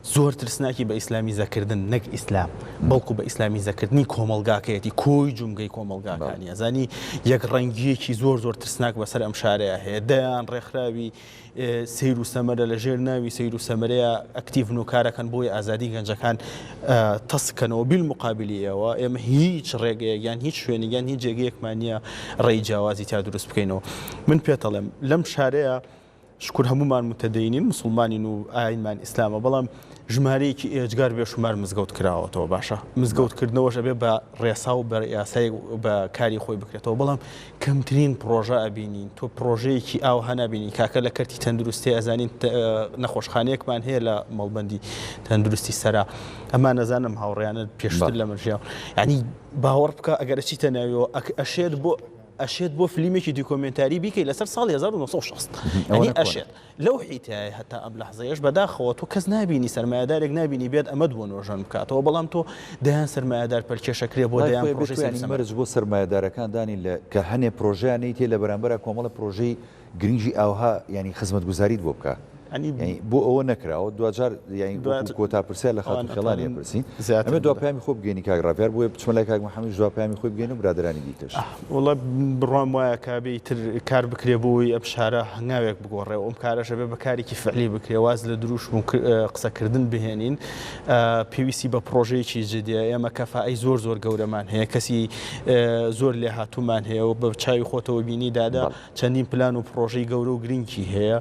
زۆر ترسناکی بە ئیسلامیزەکردن نەک ئیسلام بەڵکو بە ئیسلامیزەکردنی کۆمەڵگاکەیەتی کۆی جومگەی کۆمەڵگاکانی ئەزانی یەک ڕەنگیەکی زۆر زۆر ترسناک بەسەر ئەم شارەیە هەیە دەیان ڕێکخراوی سیر و سەمەرە لە ژێر ناوی سیر و سەمەرەیە ئەکتیڤن و کارەکەن بۆی ئازادی گەنجەکان تەسکەنەوە بیل مقابلیەوە ئێمە هیچ ڕێگەیەک یان هیچ شوێنێک یان هیچ جێگەیەکمان نییە ڕێی جیاوازی تا دروست بکەینەوە من پێتەڵێم لەم شارەیە شکور هەموومان متدەینین موسڵمانین و ئاینمان ئیسلامە بەڵام ژمارەیەکی ئێجگار بێشومار مزگەوت کراوەتەوە باشە مزگەوت کردنەوەش ئەبێ بە ڕێسا و بە یاسای بە کاری خۆی بکرێتەوە بەڵام کەمترین پرۆژە ئەبینین تۆ پرۆژەیەکی ئاو هەنابینی کاکە لە کەرتی تەندروستی ئەزانین نەخۆشخانەیەکمان هەیە لە مەڵبندی تەندروستی سەرا ئەمان نەزانم هاوڕیانە پێشتر لە مەژیا ینی باوەڕ بکە ئەگەر چیتە ناویەوە ئەشێت بۆ ئەشێت بۆ فلیمێکی دیکۆمێنتاری بیکەی لەسەر ساڵی 1960 یانی ئەشێت لەو حیتایە هەتا ئەم لەحزەیەش بەداخەوە تۆ کەس نابینی سەرمایەدارێک نابینی بێت ئەمەت بۆ نۆژەن بکاتەوە بەڵام تۆ دەیان سەرمایەدار پەلکێشەکرێ بۆ دەیان پرۆژەی سەیر و سەمەرە. مەرج بۆ سەرمایەدارەکان دانی لە کە هەنێ پرۆژەیان نەیتێ لە بەرامبەرا کۆمەڵە پرۆژەی گرنگی ئاوها یانی خزمەتگوزاریت بۆ بکا یانی بۆ ئەوە نەکراوە دواجار یانی وەکو کۆتا پرسیار لە خاتوو خێڵانی ئەپرسین ئەمێ دوا پەیامی خۆ بگەینی کاک ڕاڤیار بۆیە بچمە لای کاک محەمەدیش دوا پەیامی خۆی بگەینە و برادەرانی دیکەش. وەڵا بڕوام وایە کە ئەبێ ئیتر کار بکرێ بۆ ئەوەی ئەم شارە هەنگاوێک بگۆڕێ و ئەم کارەش ئەبێ بە کارێکی فعلی بکرێ واز لە دروشم و قسەکردن بهێنین پێویستی بە پڕۆژەیەکی جدیە ئێمە کەفائەی زۆر زۆر گەورەمان هەیە کەسی زۆر لێهاتوومان هەیە و بە چاوی خۆتەوە بینی دادا چەندین پلان و پڕۆژەی گەورە و گرنگی هەیە،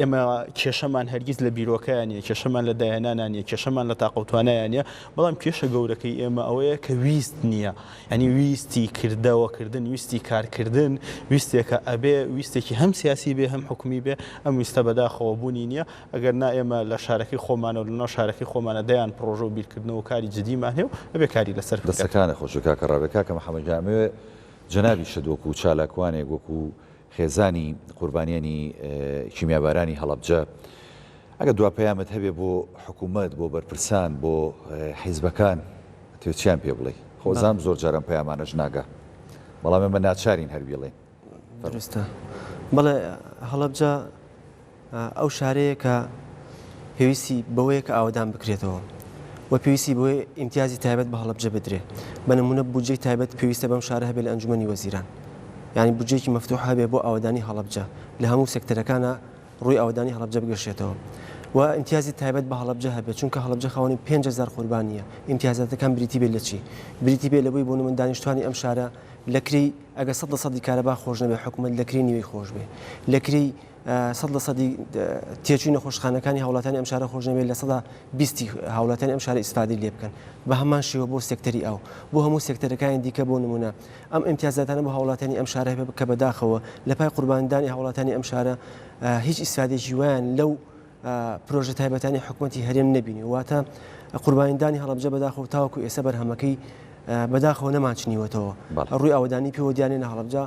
ئێمە کێشەمان هەرگیز لە بیرۆکەیا نییە، کێشەمان لە داهێنانا نییە، کێشەمان لە تاقە و توانایا نییە، بەڵام کێشە گەورەکەی ئێمە ئەوەیە کە ویست نییە، یانی ویستی کردەوەکردن، ویستی کارکردن، ویستێکە ئەبێ ویستێکی هەم سیاسی بێ هەم حکومی بێ، ئەم ویستە بەداخەوە بوونی نییە، ئەگەر نا ئێمە لە شارەکەی خۆمانە و لەناو شارەکەی خۆمانە دەیان پڕۆژە و بیرکردنەوە و کاری جدیمان هەیە و ئەبێ کاری لەسەر بکرێت. دەستەکانت خۆش بێ کاکە ڕابێ. کاکە محەمەد گیان ئەمەوێ جەنابیشت وەکو چالاکوانێک، وەکو خێزانی قوربانیانی کیمیابارانی هەڵەبجە، ئەگەر دوا پەیامت هەبێ بۆ حکوومەت، بۆ بەرپرسان، بۆ حیزبەکان، ئەتەوێ چیان پێ بڵێی؟ خۆ ئەزانم زۆر جار ئەم پەیامانەش ناگا، بەڵام ئێمە ناچارین هەر بیڵێین. دروستە. بەڵێ هەڵەبجە ئەو شارەیە کە پێویستی بەوەیە کە ئاوەدان بکرێتەوە و پێویستی بۆیە ئیمتیازی تایبەت بە هەڵەبجە بدرێ بە نمونە بودجەی تایبەت پێویستە بەم شارە هەبێ لە ئەنجومەنی وەزیران یانی بودجەیەکی مەفتوح هەبێ بۆ ئاوەدانی هەڵەبجە لە هەموو سێکتەرەکانە ڕووی ئاوەدانی هەڵەبجە بگەشێتەوە و ئیمتیازی تایبەت بە هەڵەبجە هەبێت چونکە هەڵەبجە خاوەنی 5000 قوربانیە ئیمتیازاتەکان بریتی بێت لە چی بریتی بێت لەوەی بۆ نمونە دانیشتوانی ئەم شارە لە کرێی ئەگەر سەد لە سەدی کارەبا خۆش نەبێ حکومەت لە کرێی نیوەی خۆش بێ لە کرێی 100% تێچووی نەخۆشخانەکانی هاوڵاتیانی ئەم شارە خۆش نەبێت 20% هاوڵاتیانی ئەم شارە ئیسفادەی لێ بکەن بە هەمان شێوە بۆ سێکتەری ئاو بۆ هەموو سێکتەرەکانی دیکە بۆ نمونە ئەم ئیمتیازاتانە بۆ هاوڵاتیانی ئەم شارە هەبێت کە بەداخەوە لە پای قورباندانی هاوڵاتیانی ئەم شارە هیچ ئیسفادێکی وایان لەو پرۆژە تایبەتانی حکومەتی هەرێم نەبینی واتە قوربانیدانی هەڵەبجە بەداخەوە تاوەکو ئێستا بەرهەمەکەی بەداخەوە نەمانچنیوەتەوە ڕووی ئاوەدانی پێوە دیانێ لە هەڵەبجە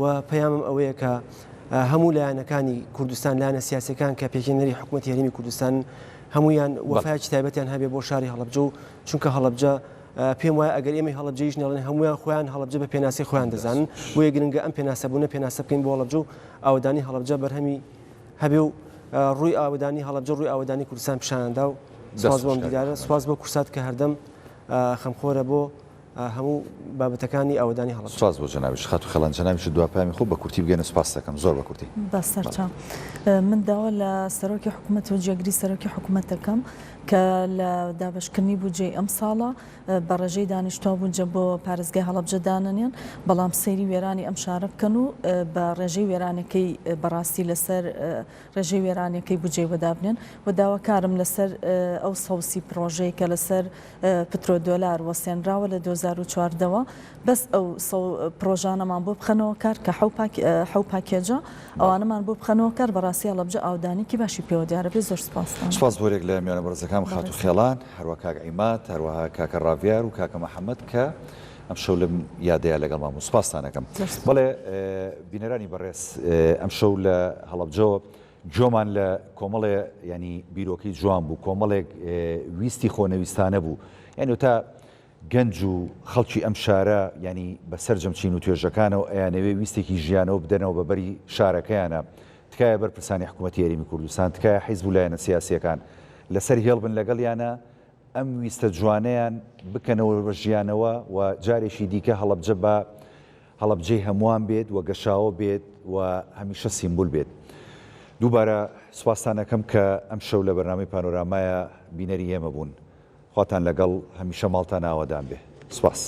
و پەیامم ئەوەیە کە هەموو لایەنەکانی کوردستان لایەنە سیاسەکان کە پێکهێنەری حکوومەتی هەرێمی کوردستان هەمویان وەفایەکی تایبەتیان هەبێ بۆ شاری هەڵەبجە و چونکە هەڵەبجە پێم وایە ئەگەر ئێمەی هەڵەبجەیش نەڵێن هەمویان خۆیان هەڵەبجە بە پێناسی خۆیان دەزانن بۆیە گرنگە ئەم پێناسەبوونە پێناسە بکەین بۆ هەڵەبجە و ئاوەدانی هەڵەبجە بەرهەمی هەبێ و ڕووی ئاوەدانی هەڵەبجە ڕووی ئاوەدانی کوردستان پیشاندا و سواز بۆ ئەم دیدارە سواز بۆ کورسات کە هەردەم خەمخۆرە بۆ هەموو بابەتەکانی ئاوەدانی هەڵەبجە. سوپاس بۆ جەنابیشت خاتوو خەڵان جەنابیشت دوا پەیامی خۆ بە کورتی بگەینە سوپاست دەکەم زۆر بە کورتی. بە سەرچاو. من داوا لە سەرۆکی حکومەت و جێگری سەرۆکی حکومەت دەکەم کە لە دابەشکردنی بودجەی ئەمساڵە بە ڕێژەی دانیشتوان بودجە بۆ پارێزگای هەڵەبجە دانەنێن بەڵام سەیری وێرانی ئەم شارە بکەن و بە ڕێژەی وێرانەکەی بەڕاستی لەسەر ڕێژەی وێرانیەکەی بودجەی بۆ دابنێن و داواکارم لەسەر ئەو 130 پڕۆژەی کە لەسەر پترۆدۆلار وەستێنراوە لە 2014 وە بەس ئەو پڕۆژانەمان بۆ بخەنەوە کار کە حەو پاکێجە ئەوانەمان بۆ بخەنەوە کار بەڕاستی هەڵەبجە ئاودانێکی باشی پێوە دیارە بێ زۆر سپاستان. سپاس بۆ یەک لە میوانە بەڕێزەکانم خاتوو خێڵان، هەروەها کاک عیماد، هەروەها کاکە ڕاڤیار و کاکە محەمەد کە ئەمشەو لەم یادەیا لەگەڵمان بوون. سپاستان ئەکەم. بەڵێ بینەرانی بەڕێز ئەمشەو لە هەڵەبجەوە گوێمان لە کۆمەڵێ یانی بیرۆکەی جوان بوو، کۆمەڵێک ویستی خۆنەویستانە بوو. یانی تا گەنج و خەڵکی ئەم شارە یانی بە سەرجەم چین و توێژەکانەوە ئەیانەوێ ویستێکی ژیانەوە بدەنەوە بە بەری شارەکەیانا. تکایە بەرپرسانی حکوومەتی هەرێمی کوردستان، تکایە حیزب و لایەنە سیاسییەکان. لەسەر هێڵ بن لەگەڵیانە ئەم ویستە جوانەیان بکەنەوە بە ژیانەوە و جارێکی دیکە هەڵەبجە بە هەڵەبجەی هەمووان بێت و گەشاوە بێت و هەمیشە سیمبول بێت. دووبارە سوپاستان ئەکەم کە ئەمشەو لە بەرنامەی پانۆرامایا بینەری ئێمە بوون. خواتان لەگەڵ، هەمیشە ماڵتان ئاوەدان بێ. سوپاس.